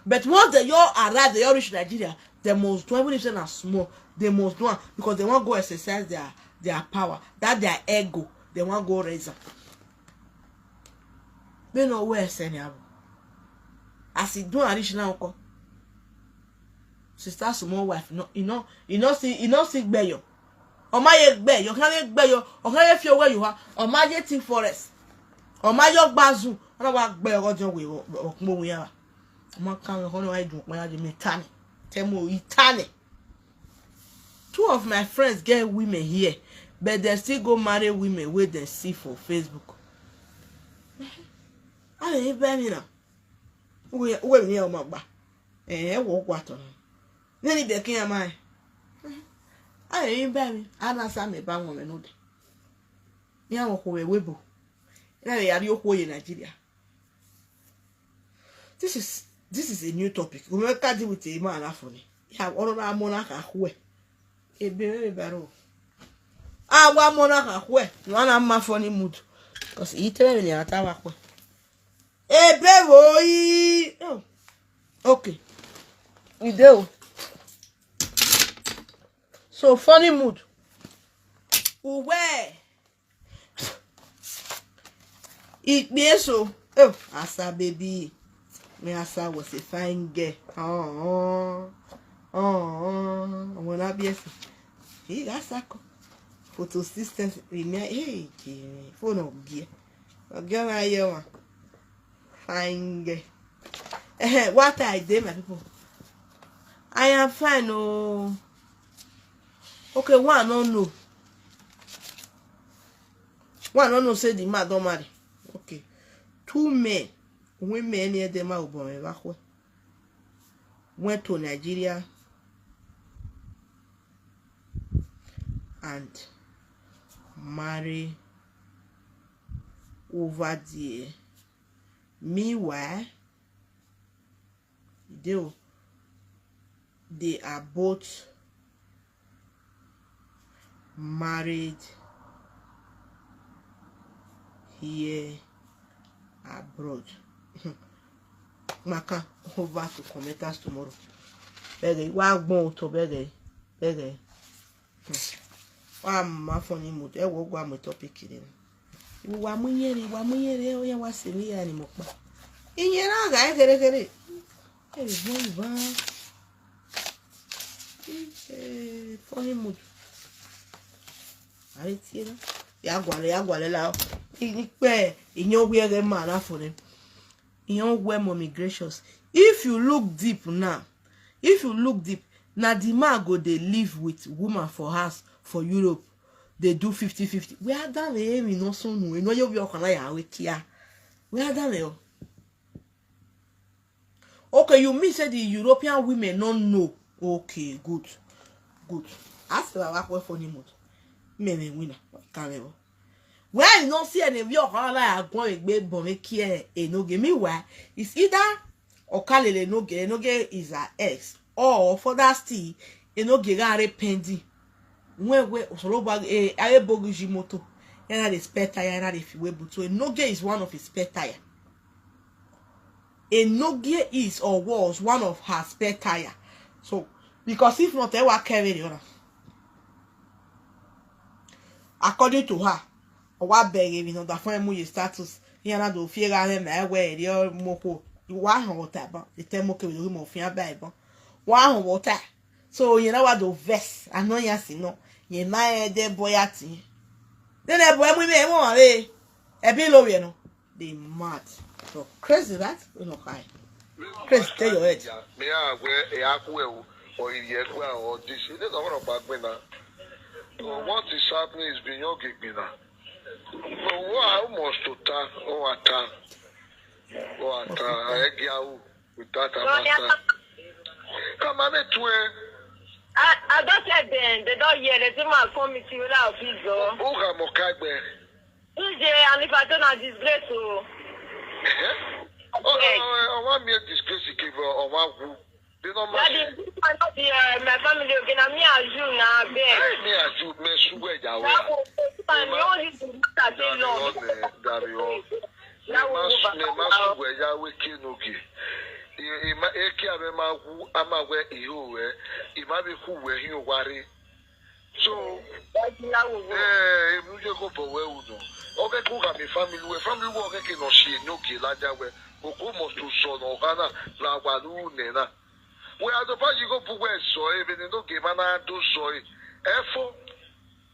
But once they all arrive, they all reach Nigeria, they must do, even if they're not small, they must do it because they want to go exercise their their power, that their ego, they want to go raise up. They know where send you. As he do and reach now, uncle. Sister small wife, no, you know, you know see, you know see gbeyo. Oma ye gbeyo, can ye gbeyo, or can ye feel where you are, or ma ye think forest, or ma ye gbazu, and I want gbeyo go join we okmo we are. Oma can we hono I do when I me tani. Temo itani. Two of my friends get women here, but they still go marry women where they see for Facebook. I don't even me now. Where where me on my back? Eh, what what on? Then he became my. I don't even me. I don't say me bang on another. Yeah, walk away, we bo. Now they are you in Nigeria. This is this is a new topic. We make deal with a man for me. Yeah, all of our monarch are where. A baby baro. Our monarch are where. You want a man funny mood. Because he tell me the other way. A baby. Oh. Okay. We do. So funny mood. Where? It be so. Oh, Asa baby. Me Asa was a fine girl. Oh, oh, oh. When I be a he Asa ko. Photo assistant. We me hey phone of gear. Again I hear one. Fine girl. Eh, what I dey, my people? I am fine. Oh, okay. One no no. One no no say the man don't marry. Okay. Two men, women near them out, but went to Nigeria and marry over there. Meanwhile, they, they are both married here abroad. Maka over to commenters tomorrow. Bẹ́ẹ̀ wá gbọ́n òótọ́ bẹ́ẹ̀ bẹ́ẹ̀. Wá má fún ní mo ẹ wọ́ gbọ́ àmọ́ topic rẹ̀. Ìwà mú yẹn rí, ìwà mú yẹn rí, ó yẹ wá sí ní ìyá ni mo pa. Ìyẹn náà gà ẹ́ kéré-kéré. Ẹ lè gbọ́ ìbá. Ẹ funny mood. Àrètí ẹ náà. Yàgò àlẹ́, yàgò àlẹ́ la. Ìpẹ́ ìyẹn wí ẹ̀rẹ́ máa láfọ̀ rẹ̀. Ìyẹn wẹ́ mọ̀ mi gracious. If you look deep now, if you look deep, na the man go dey live with woman for house for Europe. They do fifty fifty. We are down there, we no so no. No, you be okana ya we kia. We are down there. Okay, you mean say the European women no know? Okay, good, good. Ask the work for the month. Me me winner. Come here. Where you no see any of your hala agbon egbe bon make here enoge. Meanwhile, it's either Okalele Enoge, Enoge is her ex, or further still, Enoge are pending. When we Osoloba eh are bogu jimoto. Yana the spare tire, yana the fiwe buto. Enoge is one of his spare tire. Enoge is or was one of her spare tire. So because if not, ewa carry the other. According to her, owa bere we no da fun emu ye status. Yana do fie ga ne na we ri o moko. Wa hon wota ba. Ite mo ke we do mo fia ba ba. Wa hon wota. So you know what do vest. I know ya si no. Ye ma e de boy ati. Then e boy mu me mo re. E bi lo we no. They mad. So crazy that we no kai. Crazy, tell your head. Me a we e aku e o o iri e ku a o this. It is not about gbina. So what is happening is being your gbina. So what almost to ta o ata o ata e gi awu with that amount. Come on, it way. I, I don't tell them. They don't hear. They say, "Man, come meet you without visa." Who can Mokagbe? Ije and if I don't disgrace o. Eh? Oh, oh, oh, oh, one mere disgrace you give, oh, oh, one who? They don't Daddy, match. This one not the uh, my family again. I'm me as you now, beg. Hey, me as you, me sugar ya we. That was this one. You only do that Dari alone. One, eh, Dari one. Me That will mas, go me back mas now. Sugar ya we ke no ge. E, e ma, e ke ame ma hu, ama we iho we. E ma be hu we hi o wari. So, Daddy, that will go. Eh, e mu je ko bo we u no. Oke ku ka mi family we, family we oke ke no shi no ke la ja we. Oko mo to so no kana la wa lu ne na. We a do pa ji go pu we so e be no ge ma na do so e. Efo.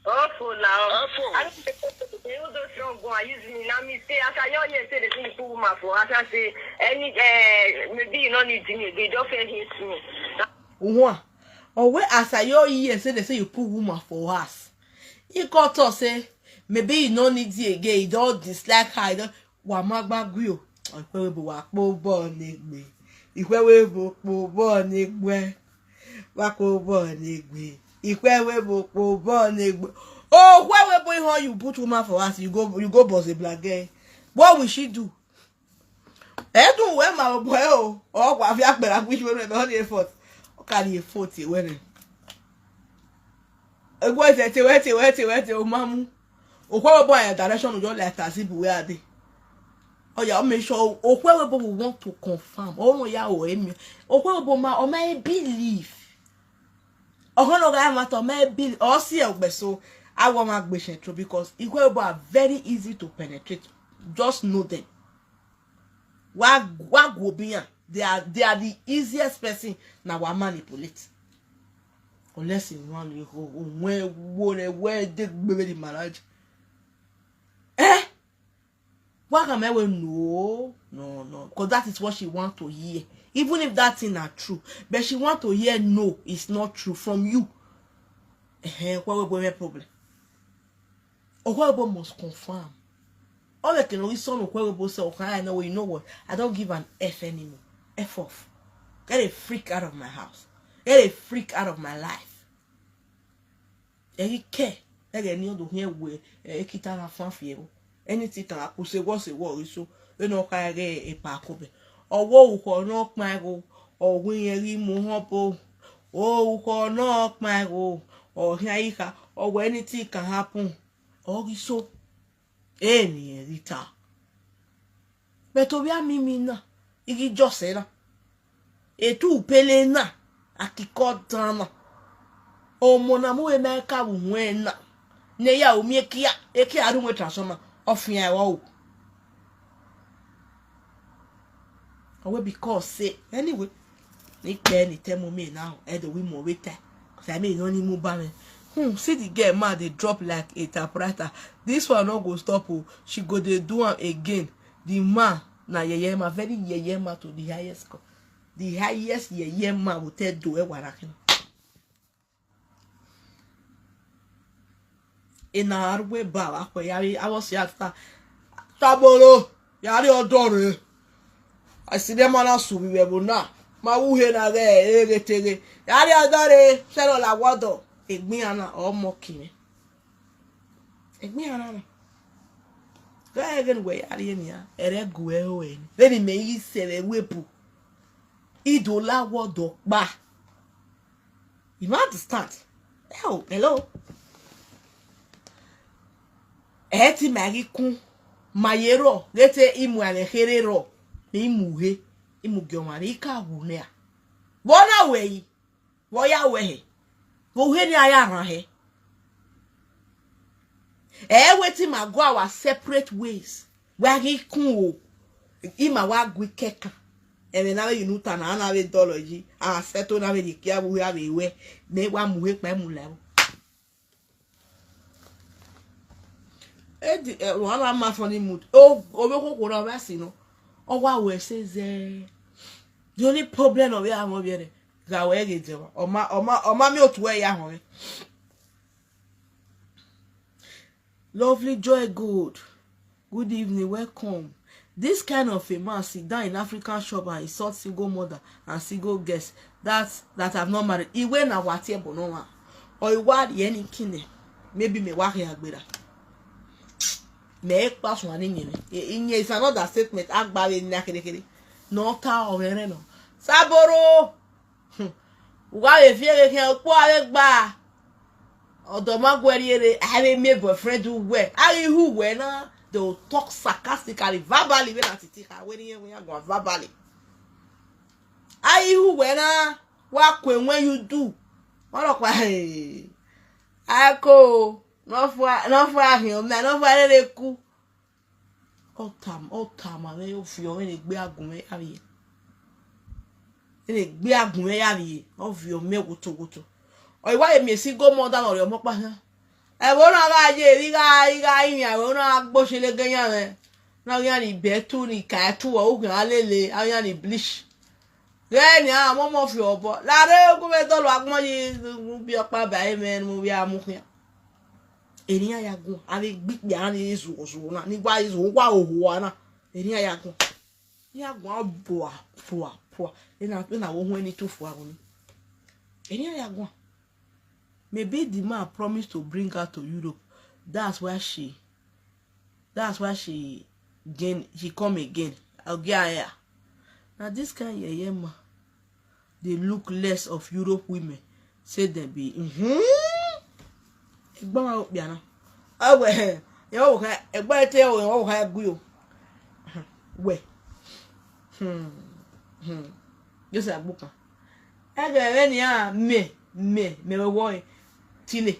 Awful now. Efo. I don't think you do strong go and use me. Now me say, as I hear you say the thing you put woman for, as I say, any, eh, maybe you don't need me, they don't feel hate me. Uhua. Owe as I hear you say they say you put woman for us. He got us say maybe you no need you again. You don't dislike her. You don't. Wa ma gbagwe o. Ikwe we bo wa po bo ni gbe. Ikwe we bo po bo ni gbe. Wa po bo ni gbe. Ikwe we bo po bo ni gbe. Oh, where we boy how you put woman for us? You go, you go boss a black girl. What will she do? Eh, do well, my boy. Oh, oh, wa fi akpera which way we on the effort. Carry a foot away. Egwe tete wete wete wete o mamu. Okwe we boy direction o just like as if we are dey. Oh yeah, make sure okwe we boy we want to confirm. Oh no ya o emi. Okwe we boy ma o ma believe. Oh no ga ma to ma believe. Oh see e gbe so. I want my question true because ikwe we boy are very easy to penetrate. Just know them. Wa wa go be yan. They are they are the easiest person na wa manipulate. Unless you want you go when wo re where they gbebe the marriage. Eh? Wa ka me we no no no because that is what she want to hear. Even if that thing are true, but she want to hear no, it's not true from you. Eh, what will be problem? Okwebo must confirm. All I can only son Okwebo say, okay, I know you know what? I don't give an F anymore. F off. Get a freak out of my house. Get a freak out of my life. Eri ke, eri ni odo hie we, e kita na fan fie o. Anything can happen, say what, say what, so we no ka ere e pa ko be. Owo uko no pa go, o we eri mo ho po. O uko no pa go, o hia ika, o we anything can happen. Ori so. Eni erita. Beto bia mimi na. Igi jose na. Etu upele na. Akiko dana. Omo na mu eme ka bu hwe na. Ne ya umi ekia. Ekia aru mwe transformer. Ofin ya wa o. Owe because say. Anyway. Ni pe ni tell me now. E do we mo we te. Cause I mean no ni mu ba me. Hmm, see the girl ma dey drop like a typewriter. This one no go stop o. She go dey do am again. The man na yeye ma, very yeye ma to the highest co-, the highest yeye ma go tell do e wara kin. Ina arwe ba wa ko ya ri awo si ata. Tabolo ya ri odore. Aside mana su bi we bo na. Ma wu he na ge ege tege. Ya ri odore se lo la wodo. Egbin ana o mo kime. Egbin ana na. Ga egen we ya ri eni ya. Ere gu e o eni. Then me yi se we wepu. Idola wo do pa. You no understand? Hello, hello. E ti ma ri kun. Ma ye ro. Ge te imu ale here ro. Ni imu he. Imu gyo ma ni ka wu ne a. Wo na we yi. Wo ya we he. Wo he ni aya ran he. E we ti ma go our separate ways. Wa ri kun o. Ima wa gwi keka. Eme na we yinu ta na na we dolo ji. A se to na we ni kia bu ya we we. Me wa mu he pa mu la. E di e wa la ma funny mood. O o be ko ko na ba si no. O wa we se ze. The only problem of ya mo bi re. Ga we ge je wa. O ma o ma o ma mi o tu e ya ho. Lovely Joy Good. Good evening, welcome. This kind of a man sit down in African shop and insult single mother and single girls that that have not married. Iwe na watie bono wa. Or iwa the any kine. Maybe me wa ya gbera. Me e pa so ani nyene. Inye is another statement. Agba we ni akere kere. No ta o were no. Saboro. Wa we fie ke ke po ave gba. Odo ma gweri ere, I have a male boyfriend who wear. I who wear na. They will talk sarcastically, verbally when I titi ka when you when you go verbally. I who wear na. Wa kwen when you do. Wa lo kwa hey. I ko no for no for him, no for le ku. Otam otam ave yo fi o ne gbe agun me ya ye. Ene gbe agun me ya ye. O fi o me woto woto. O iwa emi si go mo da lo re omo pa ha. E wo na ga je ri ga ri ga yin a wo na gbo se le gan yan re. Na yan ni be tu ni ka tu o gun alele a yan ni blish. Re ni a mo mo fi obo la re gu me do lo agbon yi bi opa ba e me mo bi amu kian. Eni ya gun ave gbigbe ani izu ozu na ni wa izu wa ohu ana. Eni ya gun. Ya gun bua bua bua. Ena ena wo hu eni tu fu agun. Eni ya gun. Maybe the man promised to bring her to Europe. That's why she that's why she gain she come again. Ogia ya. Na this kind yeye man dey look less of Europe women say dem be mhm. Egbon wa okpia na. Awe. Yo wo ka egba te o wo ka gu yo. We. Hmm. Hmm. Yo sa gbuka. Ege re ni a me me me we wo tile.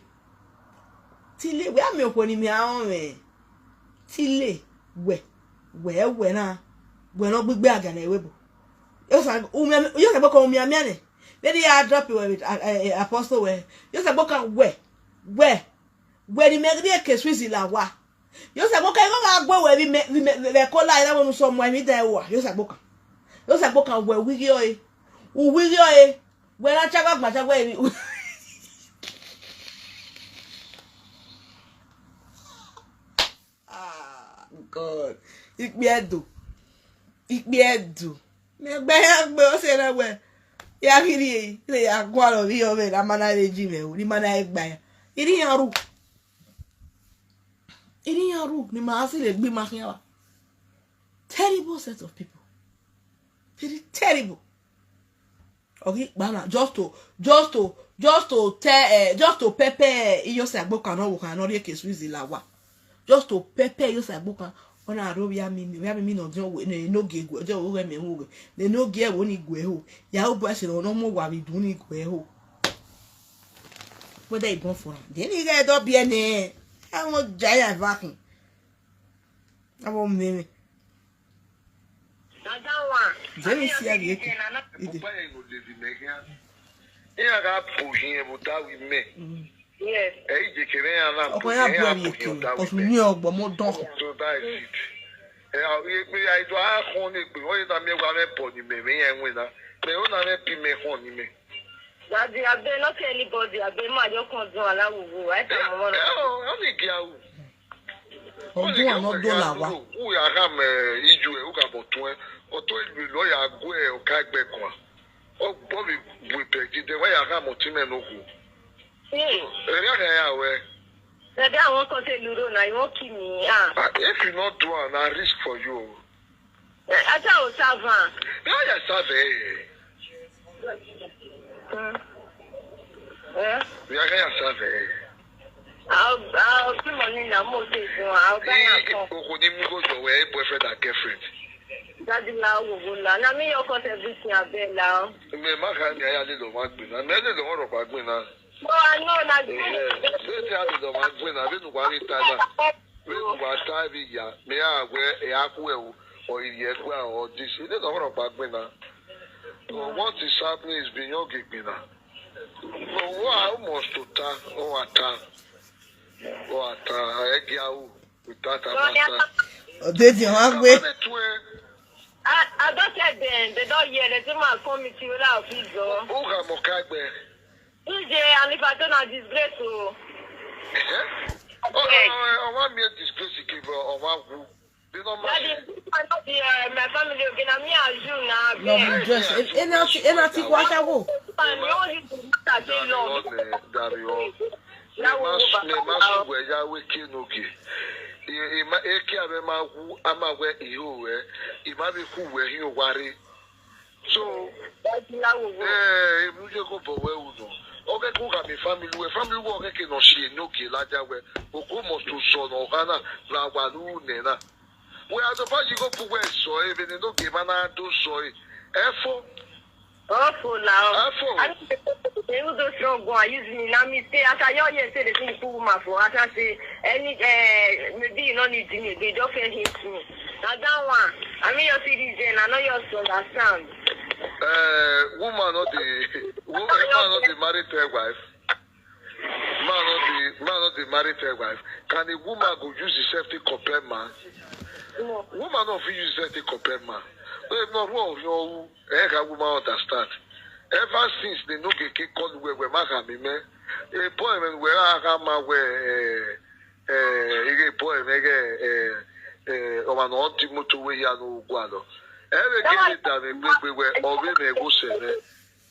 Tile we a me ko ni me a o me. Tile we we we na. We no gbigbe aga na ewe bo. Yo sa umi yo sa gboko umi ami ane. Then ya drop it with uh, uh, apostle we. Yo sa gboko we we we ni me ri ke Swiss la wa. Yo sa gboko go ga gbo we bi me bi me le ko la ira wonu so mo mi da wa. Yo sa gboko. Yo sa gboko we wi yo e. U wi yo e. We na chagba gba chagba e. Ah, God. Ikpe edu. Ikpe edu. Me gbe ya gbe o se na we. Ya kiri e. Le ya gwa lo bi o me na mana le ji me. Ni mana e gba ya. Iri ya ru. Iri ya ru ni ma asi le gbe ma kian wa. Terrible set of people. Very terrible. Ogi gbana just to just to just to tell eh, just to pepper eh, iyo se agbo kan no wo kan no ri eke Swiss la wa. Just to pepper iyo se agbo kan ona ro bi ami mi bi ami mi no jo we ne no ge gwe jo we me wo ne no ge wo ni gwe ho. Ya o bo se no mo wa bi dun ni gwe ho. Whether e born for am. Then e get do bi ene. Awon jaya vakin. Awon meme. Jemi si a yeke. Ide. Iya ga puhin e buta wi me. Yes. E ije kere ya na. Oko ya bu emi eke. Kosu ni ogbo mo don. So that is it. E a ye pe ya ido a kon ni pe o ye na me wa me po ni me me yen we na. Me o na me pi me kon ni me. Daddy, abeg, not anybody, abeg, ma just come do allow we go. I tell my mama. Eh, oh, how many girl? Ọdún àná dọ́là wa. Who ya come iju e, who ka bọ̀ tún ẹ? Ọtọ́ ìlú lọ́ọ̀yà agbó ẹ̀ ọ̀ka ẹgbẹ́ kan. Ọgbọ́n mi bu ìpẹ́ jíde, wọ́n yà ká mọ̀ tí mẹ́nu kù. Èrè àkàyà wẹ̀. Daddy, I wan come say Luro na, you wan kill me. Ah. Ah, if you not do am, na risk for you. Eh, I tell you, serve am. Now you serve, eh? Hmm. Eh? You are gonna serve, eh? I'll, I'll put money in the most, I'll buy a phone. Okuni mugo your way, boyfriend and girlfriend. Daddy, la, wo, wo, la. Na me your cause everything, I bet, la. Me, ma, ka mi, aya, le, lo, ma, gbe, na. Me, le, lo, ma, ro, pa, gbe, na. No, I know, na. Eh, eh, say, say, I, le, lo, ma, gbe, na. Be, no, wa, ri, ta, na. Be, no, wa, ta, bi, ya. Me, a, we, e, a, ku, e, o. Or, i, ye, ku, a, or, this. It is not about, gbe, na. So what is happening is beyond, gbe, na. No, wa, almost to ta, o, wa, ta. O, wa, ta, e, gi, a, o. With that, I must say. Odezi wọn gbé. I, I don tell them, they don hear, they say, "Ma, come meet you, la, office, o." Who can Mokagbe? D J, and if I don't, na disgrace, o. Eh? Oh, oh, oh, oh, one mere disgrace, you give, oh, oh, one who? They don't match. Daddy, this one not the, uh, my family, okay, na me and you, na, no, abeg. Just, eh, eh, na ti, eh, na ti, kwa, sha, wo. Man, you only do that thing long. Daddy, oh. Now we go back. Me mas, me mas, we ya we ke no ke. E, e ma, e ke ave ma hu, ama we iho we. E ma be hu we hi o ware. So, eh, e mu je ko bo we u no. Oke ku ka mi family we, family we oke ke no shi no ke la ja we. O ko mo tu so no kana la wa lu ne na. We are the part you go put we so e be no ke ma na do so e. Efo. Awful now. Awful. I mean, they will do strong go and use me. Now me say, as I hear you say the thing put woman for, as I say, any, eh, maybe you no need me, they don't feel hate me. Now that one, I mean, you see this, then I know you also understand. Eh, woman not the, woman not the married to a wife. Man not the, man not the married to a wife. Can a woman go use herself to compare man? No. Woman not fit use herself to compare man. No, if not, wrong, you know, eh, can woman understand? Ever since they no get kick call we, we, ma, ka, mi, me. A boy, man, we, a, ka, ma, we, eh, eh, a boy, man, eh, eh, eh, o, man, on the motor we, ya, no, go, no. Every day, that we, we, we, we, or we, me, go, say, me.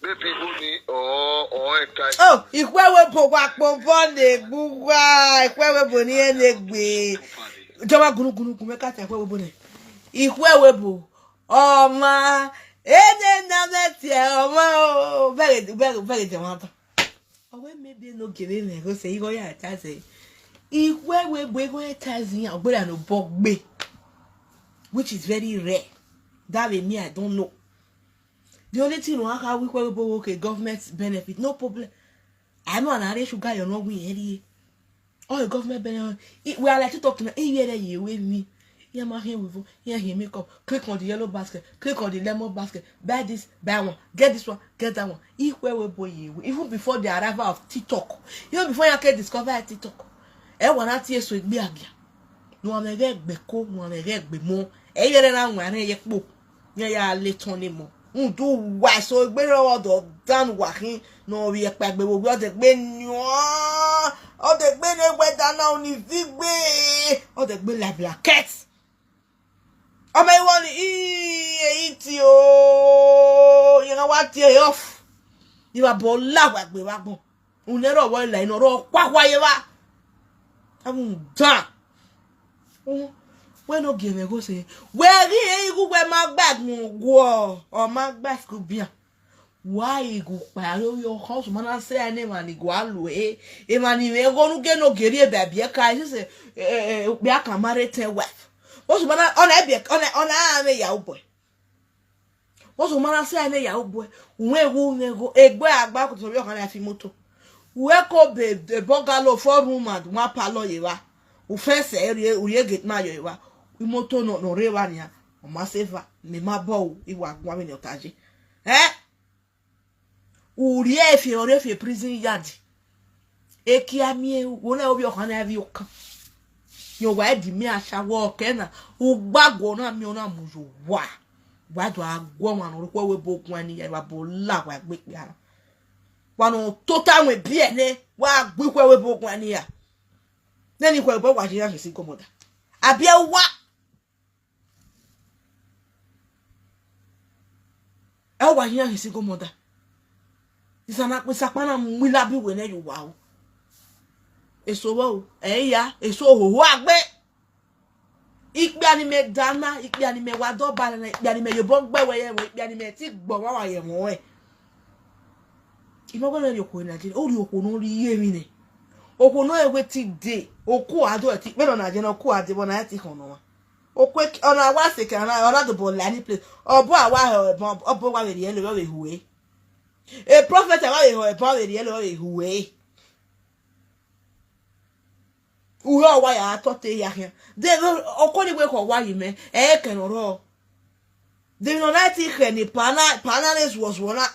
Maybe money or, or enter. Oh, ikwewe bo wa po bo ne gbuwa, ikwewe bo ni ene gbe. Jọba gunu gunu gunu ka ta ikwewe bo ne. Ikwewe bo. Ọma, ene na meti ọma o. Very, very, very jọba. Owe maybe no give me go say you go ya ta say. Ikwewe bo go ya ta zin ya, ogbera no bo gbe. Which is very rare. That way me, I don't know. The only thing we have, we go, okay, government benefit, no problem. I know an area sugar, you know, we area. All the government benefit. It, we are like to talk to me. Hey, yeah, you with me. Yeah, my hair with, yeah, here, makeup. Click on the yellow basket. Click on the lemon basket. Buy this, buy one. Get this one, get that one. If we, we, boy, you, even before the arrival of TikTok, even before you can discover TikTok, eh, one at yes, we be again. No one ever be cool, no one ever be more. Eh, you don't want to. Nye ya le tọn ne mọ. N du wa so gbe ro ọdọ dan wa hin. No wi epa gbe wo ọdẹ gbe ni o. Ọdẹ gbe ne gbe dana oni fi gbe. Ọdẹ gbe la blanket. Ọmọ iwọ ni i eyi ti o. Yẹn wa ti e off. Ni wa bọ la wa gbe wa gbọn. Unero wa la ino ro kwa kwa ye wa. Amu dan. We no give me go say. We ri e igu we ma gba gun wo. O ma gba school bia. Wa igu pa yo yo house mana say ene ma ni gwa lu e. E ma ni me go nu ge no geri e ba bia ka e se. Eh, eh, bia ka marry ten wife. Wo su mana ona e bia ona ona ame ya boy. Wo su mana say ene ya boy. We wu me go egbe agba ko so yo kan na fi moto. We ko be the bungalow four room and one parlor ye wa. U fence area, u ye gate ma yo wa. U moto no no re wa ni a. O ma se va, me ma bo u, i wa gwa mi ni otaje. Eh? U ri e fi, o ri e fi prison yard. E ki a mi e, wo na obi o kan na vi o kan. Yo wa e di mi a sha wo ke na. U gba go na mi o na mu yo wa. Wa do a go wa no ro ko we bo kun ni ya wa bo la wa gbe pe ara. Wa no to ta we bi e ne. Wa gbe ko we bo kun ni ya. Ne ni ko bo wa ji ya si ko mo da. Abi e wa. E wa yin ahin single mother. Isana pe sapana mwila bi we ne yo wa o. Eso wo, eh, ya, eso ho, ho, agbe. Ikpe ani me dana, ikpe ani me wa do ba na, ikpe ani me yobo gbe we ye, ikpe ani me ti gbo wa wa ye mo we. Imo gbe na ri oko na je, o ri oko no ri ye mi ne. Oko no e we ti de, oko ado e ti, me no na je na oko ade bo na e ti kono wa. Okwe ki-, ona wa se ke ona, ona do bo la ni place. Obo awa he, obo, obo wa we ri e lo we hu e. A prophet awa we ho, obo we ri e lo we hu e. Uhe owa ya ato te ya he. De, okoni we ko wa yi me, e ke no ro. De no na ti he ni pana, pana ne zuo zuo na.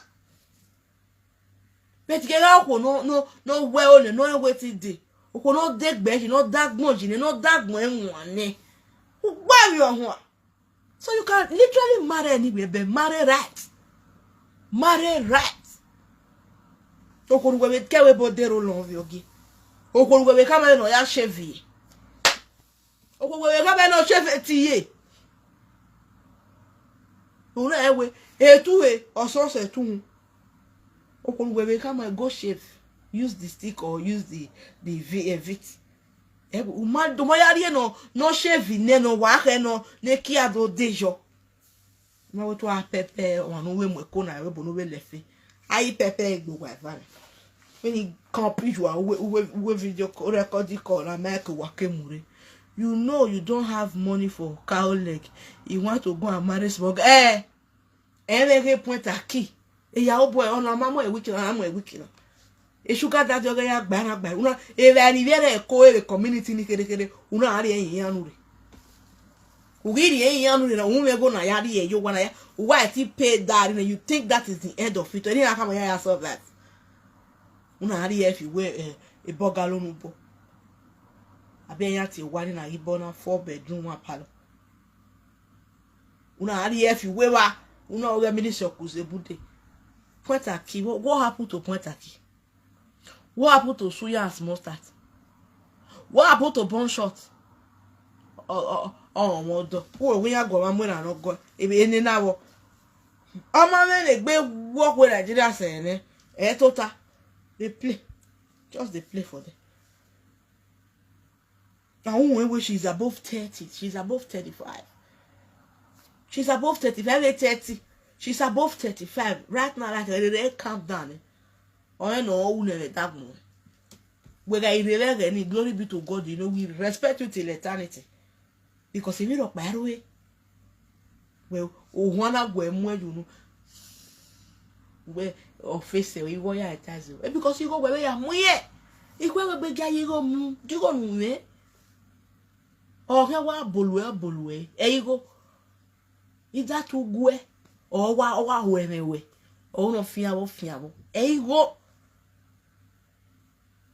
But ke ga oko no, no, no we o ne, no e we ti de. Oko no de gbe ji, no da gbon ji ne, no da gbon e won ne. Ugba wi ohun a. So you can literally marry anywhere, but marry right. Marry right. Okoruwe we ke we bo de ro lo vi ogi. Okoruwe we ka me no ya shave. Okoruwe we ka me no shave ti ye. Una ewe, e tu e, oso se tu. Okoruwe we ka me go shave. Use the stick or use the, the V-, eh, vit. E, uma, do mo ya ri e no, no shave ne no wa he no, ne ki ado de jo. Ma we to a pepe, wa no we mo ko na we bo no we le fe. Ayi pepe e gbo wa va. When he come preach wa, we, we, we video call, record the call, na make wa ke mure. You know you don't have money for cow leg. You want to go and marry small girl. Eh, e le ke point a key. E ya o boy, ona ma mo e wiki na, mo e wiki na. E sugar daddy oge ya gba na gba. Una, e ve ni vere ko e community ni kere kere. Una ari e yan ure. Ugiri e yan ure na, un we go na ya ri e yo wa na ya. Why ti pay that? You think that is the end of it? Any na kama ya ya solve that. Una ari e fi we, eh, e boga lo nu bo. Abi e ya ti wa ni na ibo na four bedroom, one parlor. Una ari e fi we wa. Una oge ministry kuze bude. Point a key. What, what happened to point a key? What happened to suya and small start? What happened to bone shot? Oh, oh, oh, oh, do. Who we ya go ma mwe na no go. Ebe ene na wo. Omo me le gbe work with Nigeria se ne. E tota. They play. Just they play for them. Now, who when she's above thirty, she's above thirty-five. She's above thirty-five, eh, thirty. She's above thirty-five. Right now, like, eh, eh, calm down, eh. Oh, eh, no, who never that one. We got it, eh, eh, glory be to God, you know, we respect you till eternity. Because if you don't buy away, well, oh, one hour, well, more, you know. We office, eh, we go ya etazi. Eh, because you go where ya muye. Ikwe we be ga you go mu, you go mu, eh. Oge wa bolue, bolue. E igo. Ida tu gue. O wa, o wa hu eme we. O no fian wo, fian wo. E igo.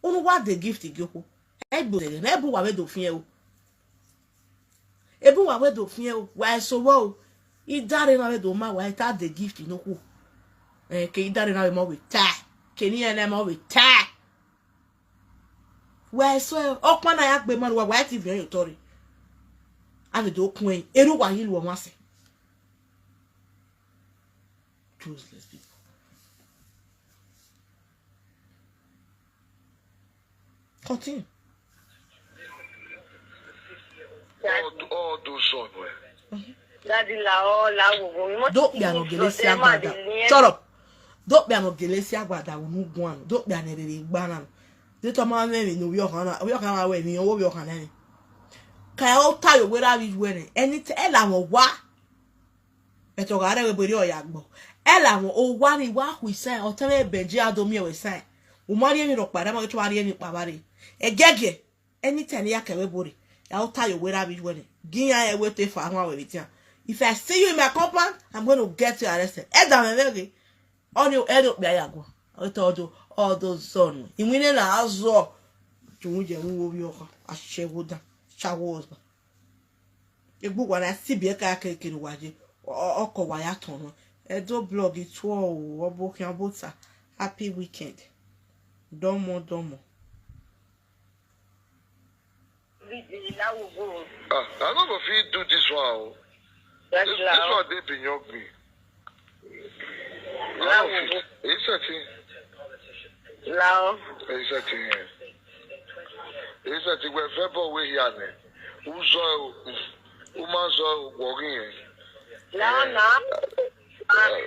Unu wa de gift gi oku. E bu de, e bu wa we do fian o. E bu wa we do fian o. Wa e so wo o. Idare na we do ma wa e ta de gift no ku. Eh, ke idare na we mo we ta. Ke ni ene mo we ta. Wa e so e, okpa na ya gbe maru wa, wa e ti vere yo tori. Ave do kun e, eru wa yi lu o ma se. Useless people. Continue. All, all those sons, eh. Daddy la, oh, la, wo, wo, mi mo Do ti pe ano ni gele si so, ma agbada. De ni e. Shut up. Do pe ano gele si agbada unu guan. Do pe ano rere gbana. De to ma me mi no wi okan na. Wi okan na we mi, owo wi okan na ni. Ka o ta yo we ra wi we ni. Eni te e la won wa. E to ga re we bere oya gbo. E la won o wa ni wa hu isen. O te me benji ado mi e we sen. O ma ri emi ro pa re, ma to wa ri emi pa ba re. E gege. Anytime ya kewe bore, ya uta yo wera bi wene. Ginya e we te fa anwa we bitia. If I see you in my compound, I'm going to get you arrested. E da me vege. Oni e do pe aya gwa. O to do, all those son. Imwine na azo. Tun je wu wo bi oka. Ashewo da. Shawo ozo. Egbu wa na si bi e ka ke kiri waje. O, o, oko wa ya tono. E do blog it wo o, obo ki abota. Happy weekend. Domo, domo. Ah, I no go fit do this one o. This, this one dey beyond me. I no fit. It's a thing. Lao. It's a thing. Ese ti we fe bo we ya ne. Uzo, uma zo wo ri yen. No, no.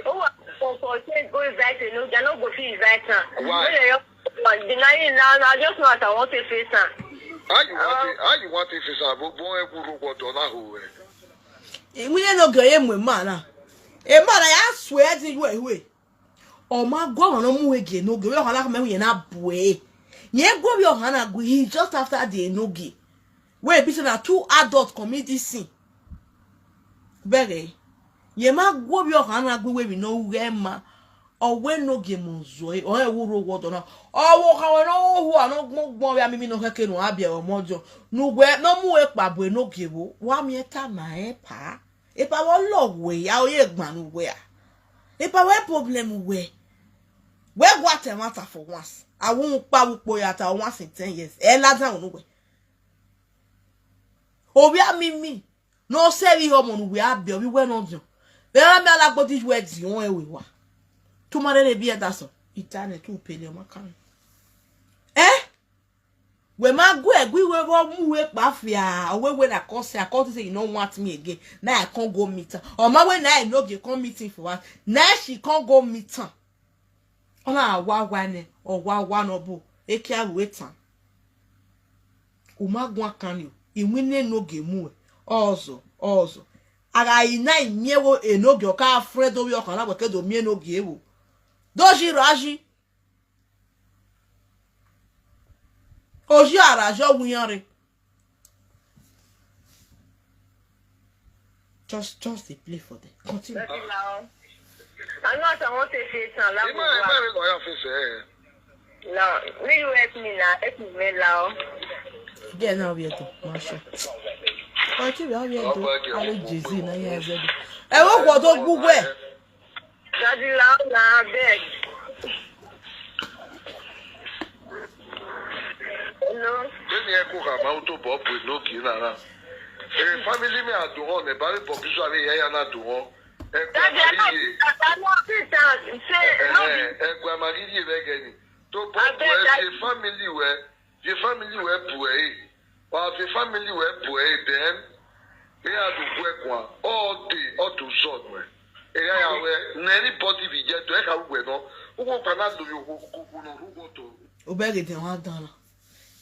Who was for for say go invite you? No, they no go fit invite am. Why? When you deny it now, now just know as I want to face am. How you want it? How you want it? Is abo bon e kuro ko do na ho e. Iwunye no ge ye mwe mana. E mana ya swear di we we. O ma gwo no mu we ge no ge we hana me we na bue. Ye gwo bi o hana gwi, he just after the no ge. We be say na two adult commit this sin. Bere. Ye ma gwo bi o hana gwi we bi no we ma. O we no ge mo zo e. O e wuro wo do na. O wo ka we no hu ano gbon gbon we amimi no keke no abia o mojo. Nu we no mu e pa bo e no ge wo. Wa mi e ta na e pa. Epa wo lo we ya o ye gban nu we a. Epa we problem we. We gwa te matter for once. I won't pa wo po ya ta once in ten years. E la down nu we. Obi a mi mi. No se ri homo nu we abi obi we no dio. Be a mi ala gbo di we di on e we wa. Tomorrow le bi e da so. Itane tu pele o ma kan. Eh? We ma gwe gwe we wo mu we pa fia. O we we na cause I call say you no want me again. Now I can't go meet her. Or my when I no get come meeting for us. Now she can't go meet her. Ona wa wa ne or wa wa no bo. E kia we tan. Uma gwa kan yo. Iwine no ge mu. Ozo, ozo. Aga ina imiewo enoge oka friend obi okan na weke do mi enoge ewo. Doji raji. Oji araji ogun yanre. Just, just dey play for them. Continue. Daddy Lao. I know as I want to say it now. Like, Ima ima re lo ya fi se. Lao, may you help me now. Help me, man, Lao. There now we do, Masha. Continue how we do. How Jay-Z na here. E wo ko to gbugbo e. Daddy Lao, now I beg. Hello. Then you go come out to Bob with no key na na. Eh, family me I do on e ba Bob so ave ya ya na do on. E kwa Daddy, I mari ye. I know this chance. Say, no be Eh, e kwa mari ye be gani. To Bob I beg we that- ye family we. Ye family we bu e. Wa ye family we bu e then. Me I do we kwa. All day, all to zone we. E ya ya we. Na anybody we get to e ka we no. Ugo kwa na do yo ko ko ko no rugo to. Obere de wa dan.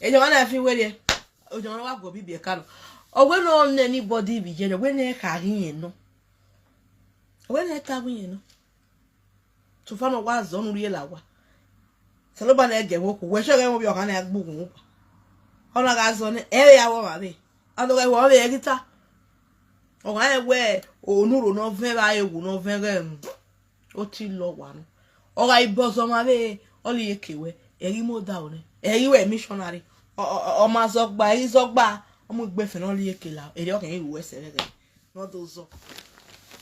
E je wa na fi we de. O je wa gwo bi bi e ka no. O we no anybody bi je, we na ka ri yen no. O we na ka ri yen no. So fa no wa zo nu ri la wa. Se lo ba na ge wo ku. We se ge mo bi o ka na gbugun. Ona ga zo ni e ya wo ma be. Ado ga wo be e gita. O ga e we o nu ro no ve ba e wu no ve ge. O ti lo wa no. O ga ibo zo ma be o li eke we. E ri mo da o ne. E ri we missionary. O o o ma zo gba, e ri zo gba. O mu gbe fe no li eke la. E ri o ke ru we se ve ge. No do zo.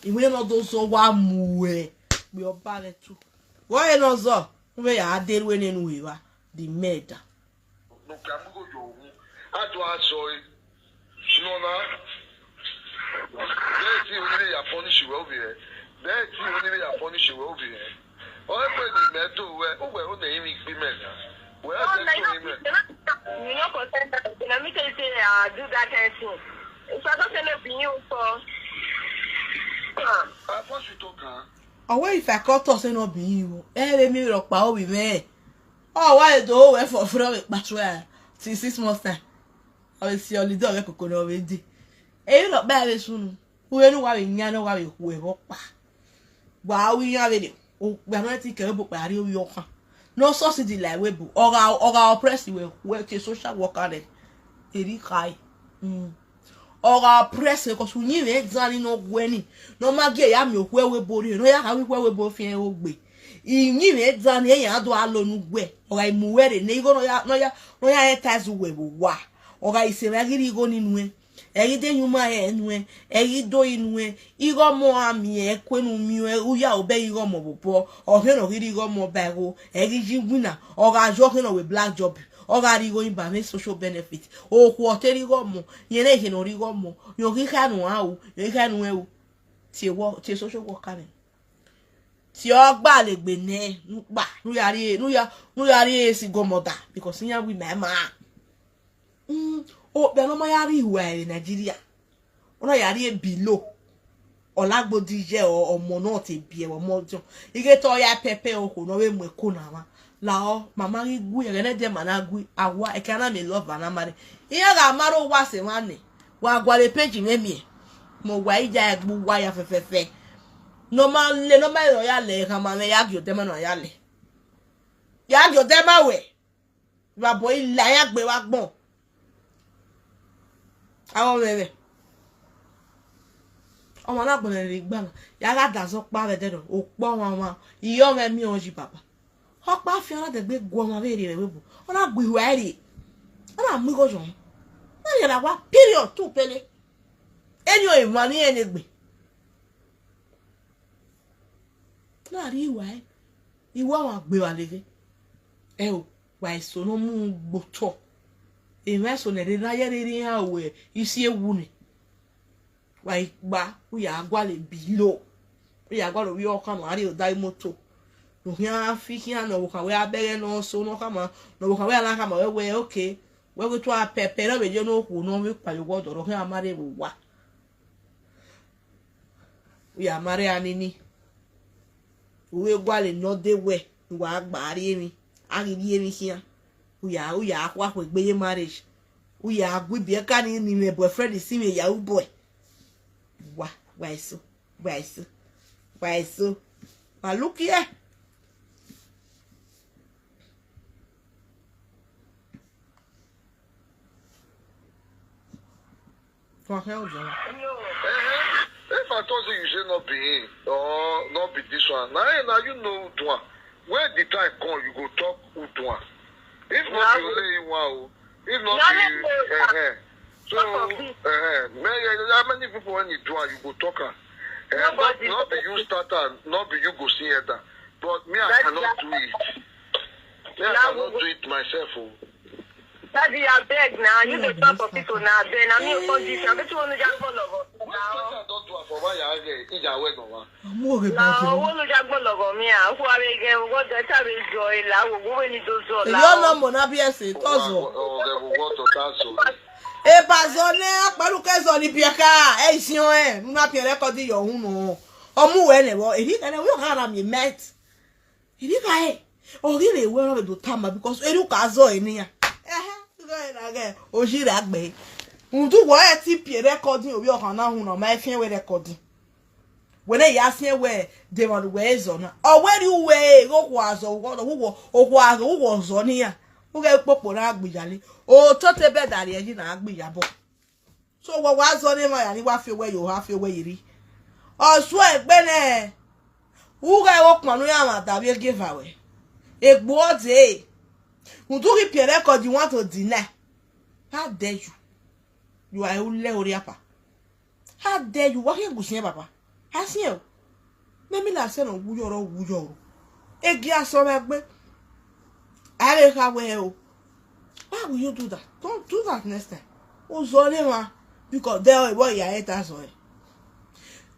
Iwe no do zo wa mu e. Gbe oba re tu. Wo e no zo. Mo ve ya de ru e nenu iwa. The murder. No ka mu go yo wu. A to a so e. No na. Be ti o ni ya punish we obi e. Be ti o ni ya punish we obi e. O e pe ni me to we. O we o ne mi gbi me na. We a No, de na to you ni me. You no concern that. Let me tell you say I do that kind of thing. If I don't say no be you for. Ah. I force you to can. Owe if I cut us no be you. E le mi ro pa obi me. O wa e do we for from e pa twa. Till six months time. O we si holiday we koko no we di. E you no ba we sunu. We no wa we nya no wa we ku e bo pa. Wa we nya we de. O gba na ti ke bo pa ri o yo kan. No subsidy like we bu. Oga oga oppress we we ke social worker de. Eri kai. Mm. Oga oppress we ko su nyi we zani no gweni. No ma ge ya mi okwe we bo ri. No ya ka we we bo fi e o gbe. Inyi we zani e ya do alo nu gwe. Oga imu we re ne igo no ya no ya no ya e tazu we bo wa. Oga ise we giri igo ninu e. Egi de yuma e nu e, egi do inu e, igo mo ami e kwenu mi e, uya obe igo mo bobo, ohe no giri igo mo bego, egi ji wina, oga jo he no we black job, oga ri igo iba me social benefit, o ku o te ri igo mo, ye ne he no ri igo mo, yo gi ka nu a u, yo gi ka nu e u, ti e wo, ti e social worker ni. Ti o gba le gbe ne, nu pa, nu ya ri, nu ya, nu ya ri e si go mother, because ya wi me ma. Mm, o be no ma ya ri wa e Nigeria. Ona ya ri e below. Olagbo di je o omo na te bi e omo jo. Ige to ya pepe o ko no we mu e ko na ma. La o mama ri gu e ne de ma na gu awa e kana me love na mare. Iya ga maro wa se wa ne. Wa gwa le page me mi. Mo wa ija e gbu wa ya fefefe. No ma le no ma lo ya le ka ma me ya gi o de ma no ya le. Ya gi o de ma we. Wa boy la ya gbe wa gbon. Awo wewe. Ọmọ na gbọnọ rẹ gbana. Ya ga da zọ pa vẹ dẹdọ. O pọ wan wan. Iyo mẹ mi ọji baba. Ọpa fi ara dẹgbe gu ọmọ vẹ rẹ webo. Ọna gbe iwe rẹ. Ọna mu igho jọ. Na yẹ na wa period tu pele. Eni o ivan ni eni gbe. Na ri iwe. Iwe wan gbe wa leve. Ẹ o, wa eso no mu gbotọ. Ema eso ne re na ye re ri ha we isi ewu ni. Wa igba, u ya gwa le bilo. U ya gwa lo wi ọka no ari o dai moto. No hia fi hia no ka we abere no so no kama. No ka we ala kama we we okay. We we to a pepe no be je no ku no we pa yo gwodo ro hia mare wo wa. U ya mare anini. Uwe gwa le no de we. Wa gba ari emi. Ari ri emi hia. U ya u ya akwa kwe gbe ye marriage. U ya agwi bi e ka ni ni me boyfriend si me ya u boy. Wa, wa eso. Wa eso. Wa eso. Wa look here. Wa he o jọ. Eh, if I talk say you say no be him or no be this one, na him na you know who do am. When the time come, you go talk who do am. If not, you lay one o. If not, you eh, eh. So, eh, eh, many, how many people when you do am, you go talk am. Eh, not, not be you start am, not be you go see it. But me, I cannot do it. Me, I cannot do it myself. Oh. Daddy, I beg now. You dey talk for people now. Then I mean, for this, I bet you want to just follow. What person don do am for why you are there? Ija we no wa. Mo re ba jo. Owó ló jágbọ́n lọ́gọ̀ mi à. Ó fún wa rẹ̀ gẹ̀ owó dẹ̀ tàbí jọ ìlà owó wẹ̀ ní dozọ́ la. Èyí ọ̀nà mọ̀ náà bí ẹ̀sìn tọ́sọ̀. Ọ̀gẹ̀ owó tó tá sọ. Eba zọ ne akpalu ke zọ ni biaka. E isin o e. Nuna pie record yo hu no. Omu we ne wo. Èyí kan ne wo kan ra mi met. Èyí ka e. Ori re we ro do tama because eru ka zọ eniyan. Ehe. Go ahead again. Oji ra gbe. Ndu wo e ti pie record o bi o kan na hu no ma e fi we record. Wene ya sie we de ma we zo na. O we ri we go kwa zo go go go kwa go go zo ni ya. U ge popo na agbijale. O to te be dari eji na agbijabo. So wa wa zo ni ma ya ni wa fi we yo ha fi we yiri. O su egbe ne. U ge wo ponu ya ma da bi ege va we. Egbo de. U do ki pie record you want to deny. How dare you? You are a ule oriapa. How dare you? Wa ke gusi e baba. Asi e o. Ne mi la se no wu yo ro wu yo ro. E gi aso me gbe. A le ka we o. Why will you do that? Don't do that next time. O zo le ma. Because de o ibo ya e ta zo e.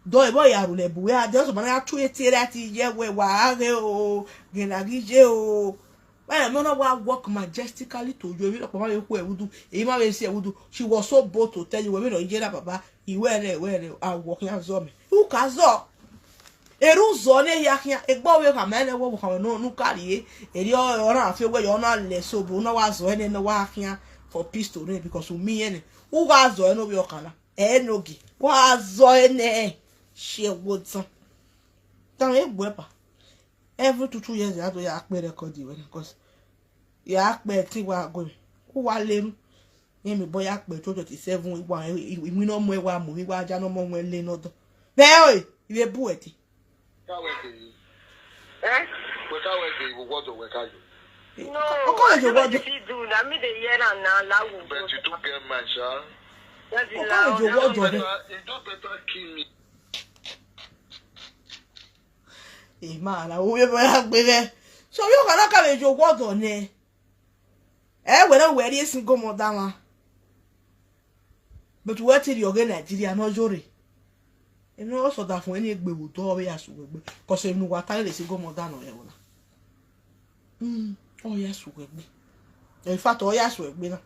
Do ibo ya ru le bu ya de so ma na tu e ti re ati ye we wa a re o. Ge na gi je o. Why am I not wa walk majestically to you? Ebi ọ̀pọ̀ máa ń kú ẹ̀wúdú. Èyí máa ń ṣe ẹ̀wúdú. She was so bold to tell you, "Wẹ́mi náà yẹ́ra bàbá. Ìwé rẹ̀, ìwé rẹ̀, àwọ̀ kí á zọ mi." Who can zọ? Eru zọ ne ya kia. Egbo we ka mene wo ka no nu kari e. Eri o ora afi we yo na le so bu na wa zọ ene na wa kia for peace to ne because u mi ene. U ga zọ ene obi okana. Ene ogi. Wa zọ ene. She wo tan. Tan egbo e pa. Every two two years they have to ya akpe record you because ya akpe ti wa go. Ku wa lenu. Ye mi boy akpe two twenty-seven wa imi no mo wa mo mi wa ja no mo we le no do. Be oi, ibe bu eti. Ka we ke. Eh? We ka we ke wo do we ka yo. No, okay, I you see what what you fit do. Na me dey hear am na lawo. But you do get man, sha. That's the Okay, lawo. You That what one do better, you do better kill me. Imana uye baya gbere. So yo kana ka be jo gwodo ne. E were were esi go mo da ma. But we ti ri oge Nigeria no jore. E no so da fun eni egbe wo do be asu egbe. Cause enu wa ta le si go mo da no e wona. Mm, o ya su egbe. In fact, o ya su egbe na.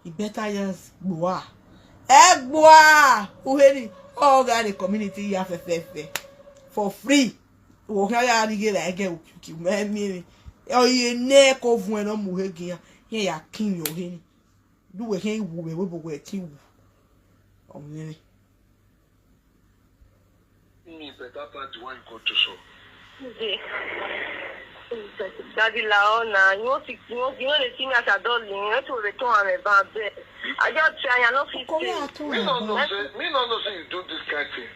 You better just gbua. Egbua! Uheni, all guy the community ya fefefe. For free. Wo kaya ni ge la ge ukiuki. Me mi. Oye ne ko vun no mu he gia. Ye ya kin yo heni. Do we hen wu we we bo we ti wu. Omini. Me better pass the one you go to so. Daddy Laona, you want to, you want, you want to see me as a darling. You want to return and a bad bed. I just try, I no fit Come here, stay. at all. Me no know Abeg. Say, me no know say you do this kind thing.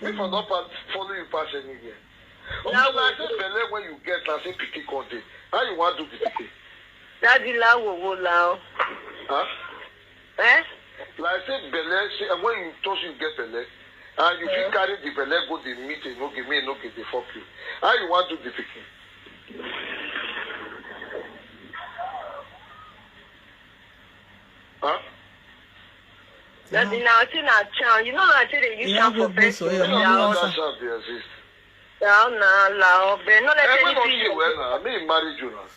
Me for not pass, follow you pass anywhere. Now Until I say we- belle when you get, I say pikin come dey. How you want do the pikin? Daddy Lawo wo la o. Huh? Eh? Like say belle, say and when you touch you get belle, and you fit carry the belle go the meeting, no give me, no give the fuck you. How you want do the pikin? Huh? Daddy na wetin na chan. You know na wetin dey use You chan have for a voice person. for you. You No, know no, that sir. shall be exist. Lao na lao. But no let Every not anything. you well now. I mean marriage you now.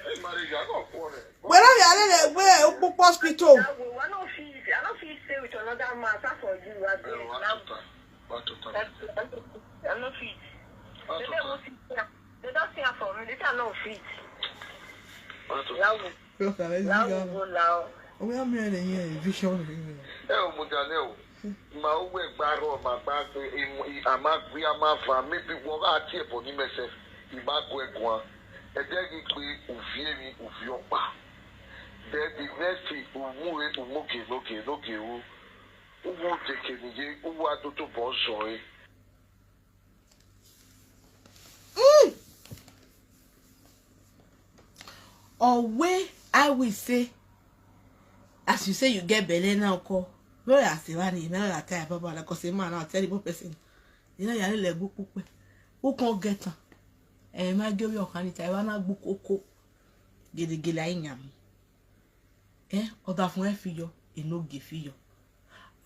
Hey, marriage, I don't quarrel. Whether you are there, where Ukpukpu hospital. I no fit, I no fit stay with another man apart from you. I Hey, beg. what to talk? What to talk? I no fit. What They to don't talk? see, they don't see am for me. They say I no fit. What to talk? Lao, Look at this lao girl. go lao. We are married here, vision. Ẹ ò mú jalè o. Màá wẹ̀ gbárò, màá gbá pé ìmọ̀- ì- a máa gbé, a máa fà, maybe wọ́n á tiẹ̀ bọ̀ ní mẹ́sẹ̀. Ìbá gun ẹ̀gùn a. Ẹ jẹ́ kí n pe òfin èmi, òfin ọ̀pá. Then the next thing, òmùwé, òmùgè, nógè, nógè o. Owó jẹ̀kẹ̀ nìyẹn, owó adó tó bọ̀ ń sọ ẹ́. Or wey I will say, as you say you get belle now, ko. No ya se wa ni, na ya tell papa na ko se man na terrible person. You know ya le gbu pupe. Who can't get am? Eh, ma ge wi okan ni ta wa na gbu koko. Gele gele ayi nyam. Eh, oda fun e fi yo, e no ge fi yo.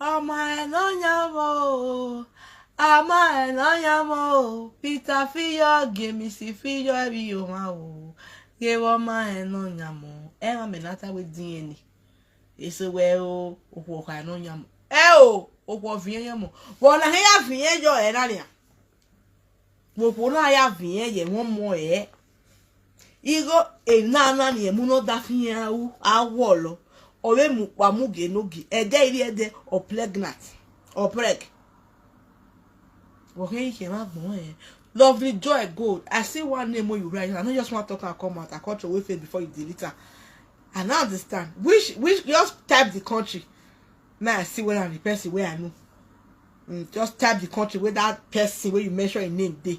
Ọmọ ẹ̀ ló yàn mọ́ o, ọmọ ẹ̀ ló yàn mọ́ o, Peter fi yọ, Gèmísì fi yọ, ẹ̀rí o máa wò ó, yé wọ́n máa ẹ̀ ló yàn mọ́, ẹ máa mẹ̀ láta wé dín ẹ̀ ní, èso wẹ̀ o, òkú ọ̀kà ẹ̀ ló yàn mọ́, ẹ o, òkú ọ̀fìn yẹn yàn mọ́, wọ́n náà yà fìn yẹn yọ ẹ̀ náà nìyà, òkú náà yà fìn yẹn yẹ wọ́n mọ ẹ̀. Igo enana ni emu no da fi yen awu awo lo. Ore mu pa mu ge no gi. Ede iri ede o pregnant. O preg. Wo ke ike ma gbon eh. Lovely Joy Gold. I see one name when you write. I no just want to talk and come out. I can't wait for it before you delete her. I don't understand. Which which just type the country. Now I see whether the person where I know. Mm, just type the country where that person where you mention in name dey.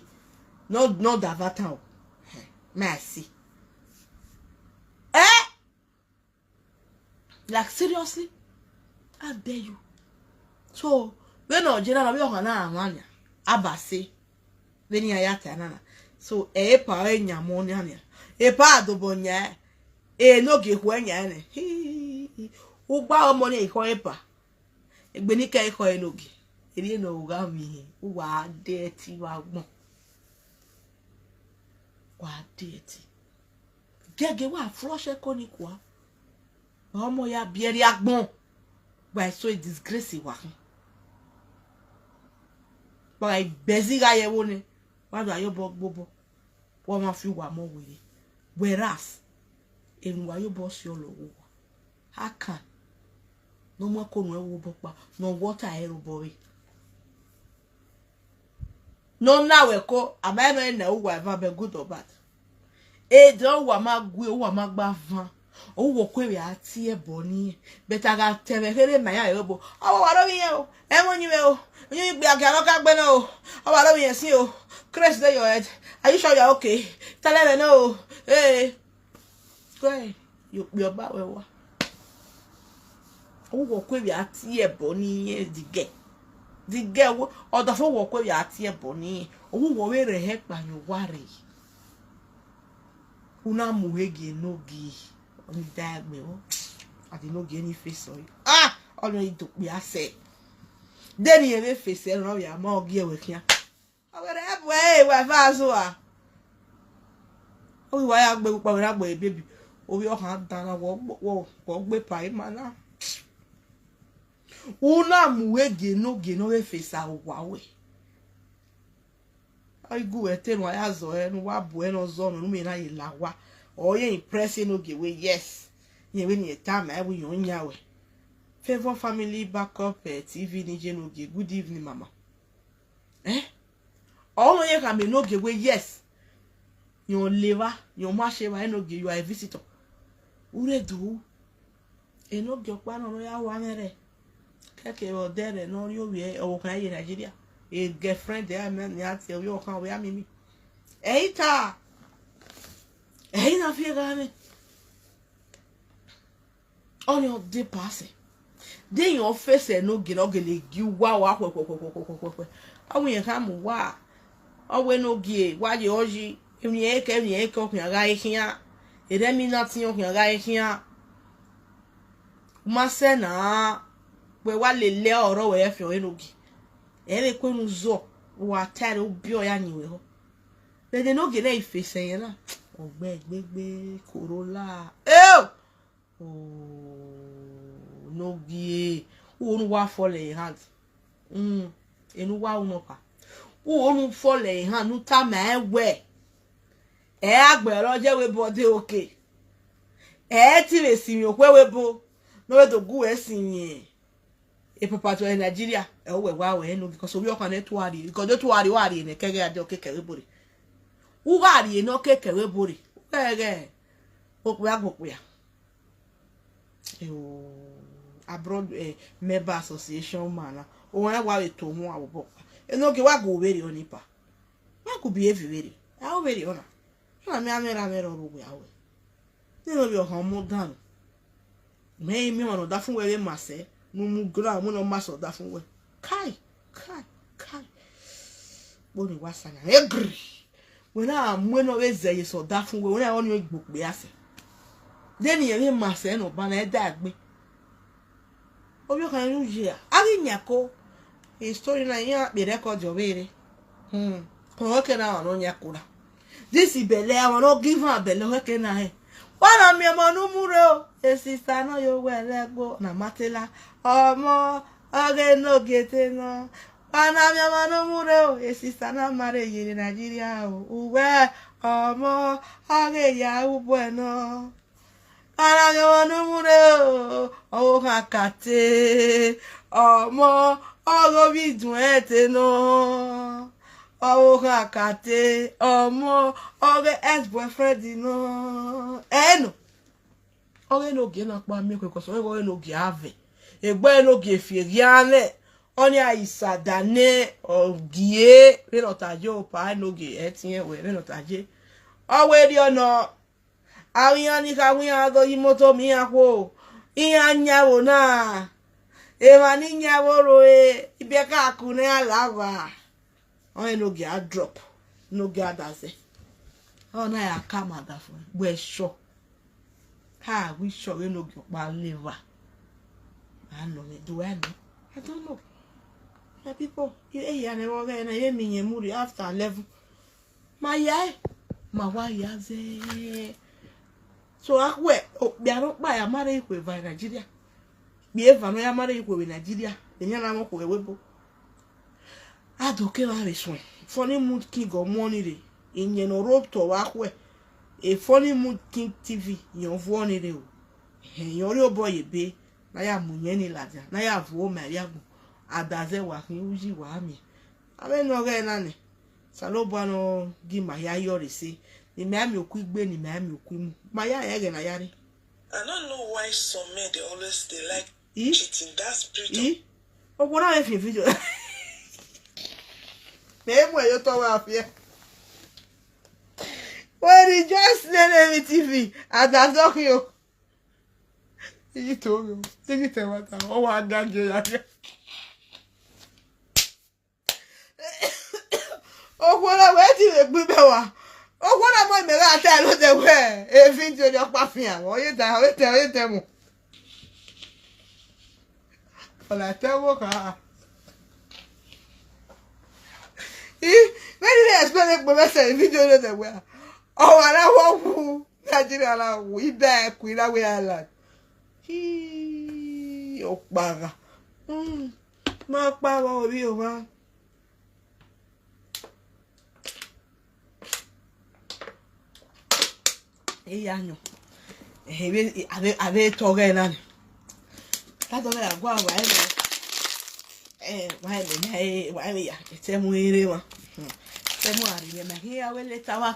No no davata o. May I see? Eh? Like seriously? I dare you. So when no jena na we on na amanya. Abase. When ya ya ta na. So e pa e nya mo nya nya. E pa do bo nya. E no ge ho nya ne. Hi. Ugba omo ne ho e pa. Egbe ni ka e ho e no ge. Eri no ga mi. Uwa de ti wa gbon. Wa de ti. Gege wa flush e ko ni kwa. Ọmọ ya bieri agbọn. Gba eso e disgrace wa. Gba igbezi ga ye wo ni. Wa do ayo bo gbobo. Wa ma fi wa mo were. Whereas, enu wa yo bo si olo wo. How can? No mo ko nu e wo bo pa. No water e ro bo we. No na we ko, am I no na uwa eva be good or bad? E do uwa ma gwe, uwa ma gba van. O wo kwe we ati e bo ni. Beta ga te we kere ma ya e bo. Awa wa ro mi e o. E mo ni we o. Ni gbe aga no ka gbe na o. Awa ro mi e si o. Crash dey your head. Are you sure you're okay? Tell me no. Hey. Go ahead. You your ba we wa. O wo kwe we ati e bo ni e dige. Dige wo. Odo fo wo kwe we ati e bo ni. O wo we re he pa yo wa re. Una mu he ge no gi. Oni da gbe o. Adi no gi any face o. Ah, oni do pe ase. Deni e be face e ro ya ma ogi e we kian. Awere e bo e wa fa so a. O wa ya gbe pupa we ra gbe baby. Obi okan dana wo wo wo gbe pa imana. Una mu we ge no ge no we fesa wa we. Ai gu e te no ya zo e no wa bu e no zo no me na ye la wa. O ye impress no ge we, yes. Ye we ni e ta ma e we yo nya we. Favor Family Backup eh, T V ni je no ge. Good evening, mama. Eh? All you can be no ge we, yes. Your liver, your masheva, no ge, you are a visitor. Ure do. E no ge okpa no no ya wa mere. Keke o dere no yo we o kan ye Nigeria. E girlfriend ya me ni ati o yo kan we amimi. Eita. Eina fie ga me. Oni o de pase. De yo fese no ge no ge le gi wa wa kwe kwe kwe kwe kwe kwe kwe. Awu yen ka mu wa. Owe no ge wa ye oji. Emi e ke emi e ke okun aga e kian. Ere mi na ti okun aga e kian. Ma se na. We wa le le oro we fi o no ge. E le ko nu zo. Wa tare u bi o ya ni we ho. They dey no get that face eh na. Ogbe gbegbe Corolla. Oh! Oh, no gie. Who no wa fall in hand? Mm. Enu wa uno pa. Who no fall in hand? No ta me we. E agbero je we body okay. E ti le si mi okwe we bo. No we do gu e si mi. E papa to e Nigeria. E o we wa we no because we okan e tuari. Because do tuari wari ne kege ade okeke we bore. Ugari no keke we bore. Kege. Okwe agokwe ya. Ewo. Abroad eh, member association mana. O wa wa we to mu awo bo. E no ge wa go we ri oni pa. Wa ku behave we ri. A o we ri ona. Na me amera mera ro we awe. Ni no bi okan mo dan. Me mi ono da fun we we mase. Nu mu gra mu no maso da fun we. Kai, kai, kai. Bo ni wa sanya. E gri. We na mu no we ze ye so da fun we. We na oni o gbo pe ase. De ni ye we mase no ba na e da gbe. Obi okan yu je. Ari nyako. History na ya be record yo bere. Hmm. Ko ke na ono nyako na. This is belle, I want to give her belle. Ko ke na he. Wana mi mo nu mure o. E sister no yo we le go na matela. Omo oge no gete no. Wana mi mo nu mure o. E sister na mare ye Nigeria o. Uwe omo oge ya u bueno. Ara mi wonu mure o, owo kan kate, omo, ogo bi dun ete no. Owo kan kate, omo, oge ex boyfriend no. Eno. Oge no ge na pa mi ko so oge no ge ave. Egbe no ge fi ri ane. Oni aisa dane ogie, we no ta jo pa no ge etin we, we no ta je. Owe ri ono. Awiyan ni ka wiyan do yi moto mi akwo. Iyan nyawo na. Ewa ni nyawo ro e. Ibe ka ku ne alawa. On no ge a drop. No ge a daze. Oh na ya kama da fun. We sure. Ha, we sure we no ge pa liver. I know me. Do I know? I don't know. My people, you eh ya never get na ye mi yen muri after eleven. Ma ya e, ma wa ya ze. So akwe, o bi aro pa ya mare ikwe va Nigeria. Bi e va no ya mare ikwe we Nigeria. Enya na mo ko we bo. Adoke la re sun. Funny mood king of money re. Inye no ro to wa kwe. E funny mood king T V yon vo ni re o. He yon ri obo ye be. Na ya mu yen ni laja. Na ya vo ma ya gu. Adaze wa kin uji wa mi. Abe no ge na ni. Salobo no gi ma ya yo re se. Ni ma mi oku igbe ni ma mi oku imu. Ma ya ye ge na ya re. I don't know why some men they always they like Ih? Cheating. That spirit of Ih? Okwo na we fi video. Me mu e yo to wa fi e. When he just name me T V, and that's not you. Iji to yo. Iji te wa ta. O wa ga ge ya ge. Okwo na we ti le gbe be wa. Okwo na mo me la ta lo de we. E video ni opa fi an. O ye da, o ye te, o ye te mo. Ola te mo ka. I, when you explain it, but say video no de we. O wa na wo ku. Nigeria la wu ibe ku ila we ala. Hi okpaga. Mm. Ma pa wa obi o ma. Eya nyo. Ebe abe abe toge na ni. Ta toge ya gwa wa ebe. Eh, wa ebe na eh wa ebe ya. Ete mu ere wa. Ete mu ari ne ma he ya we le ta wa.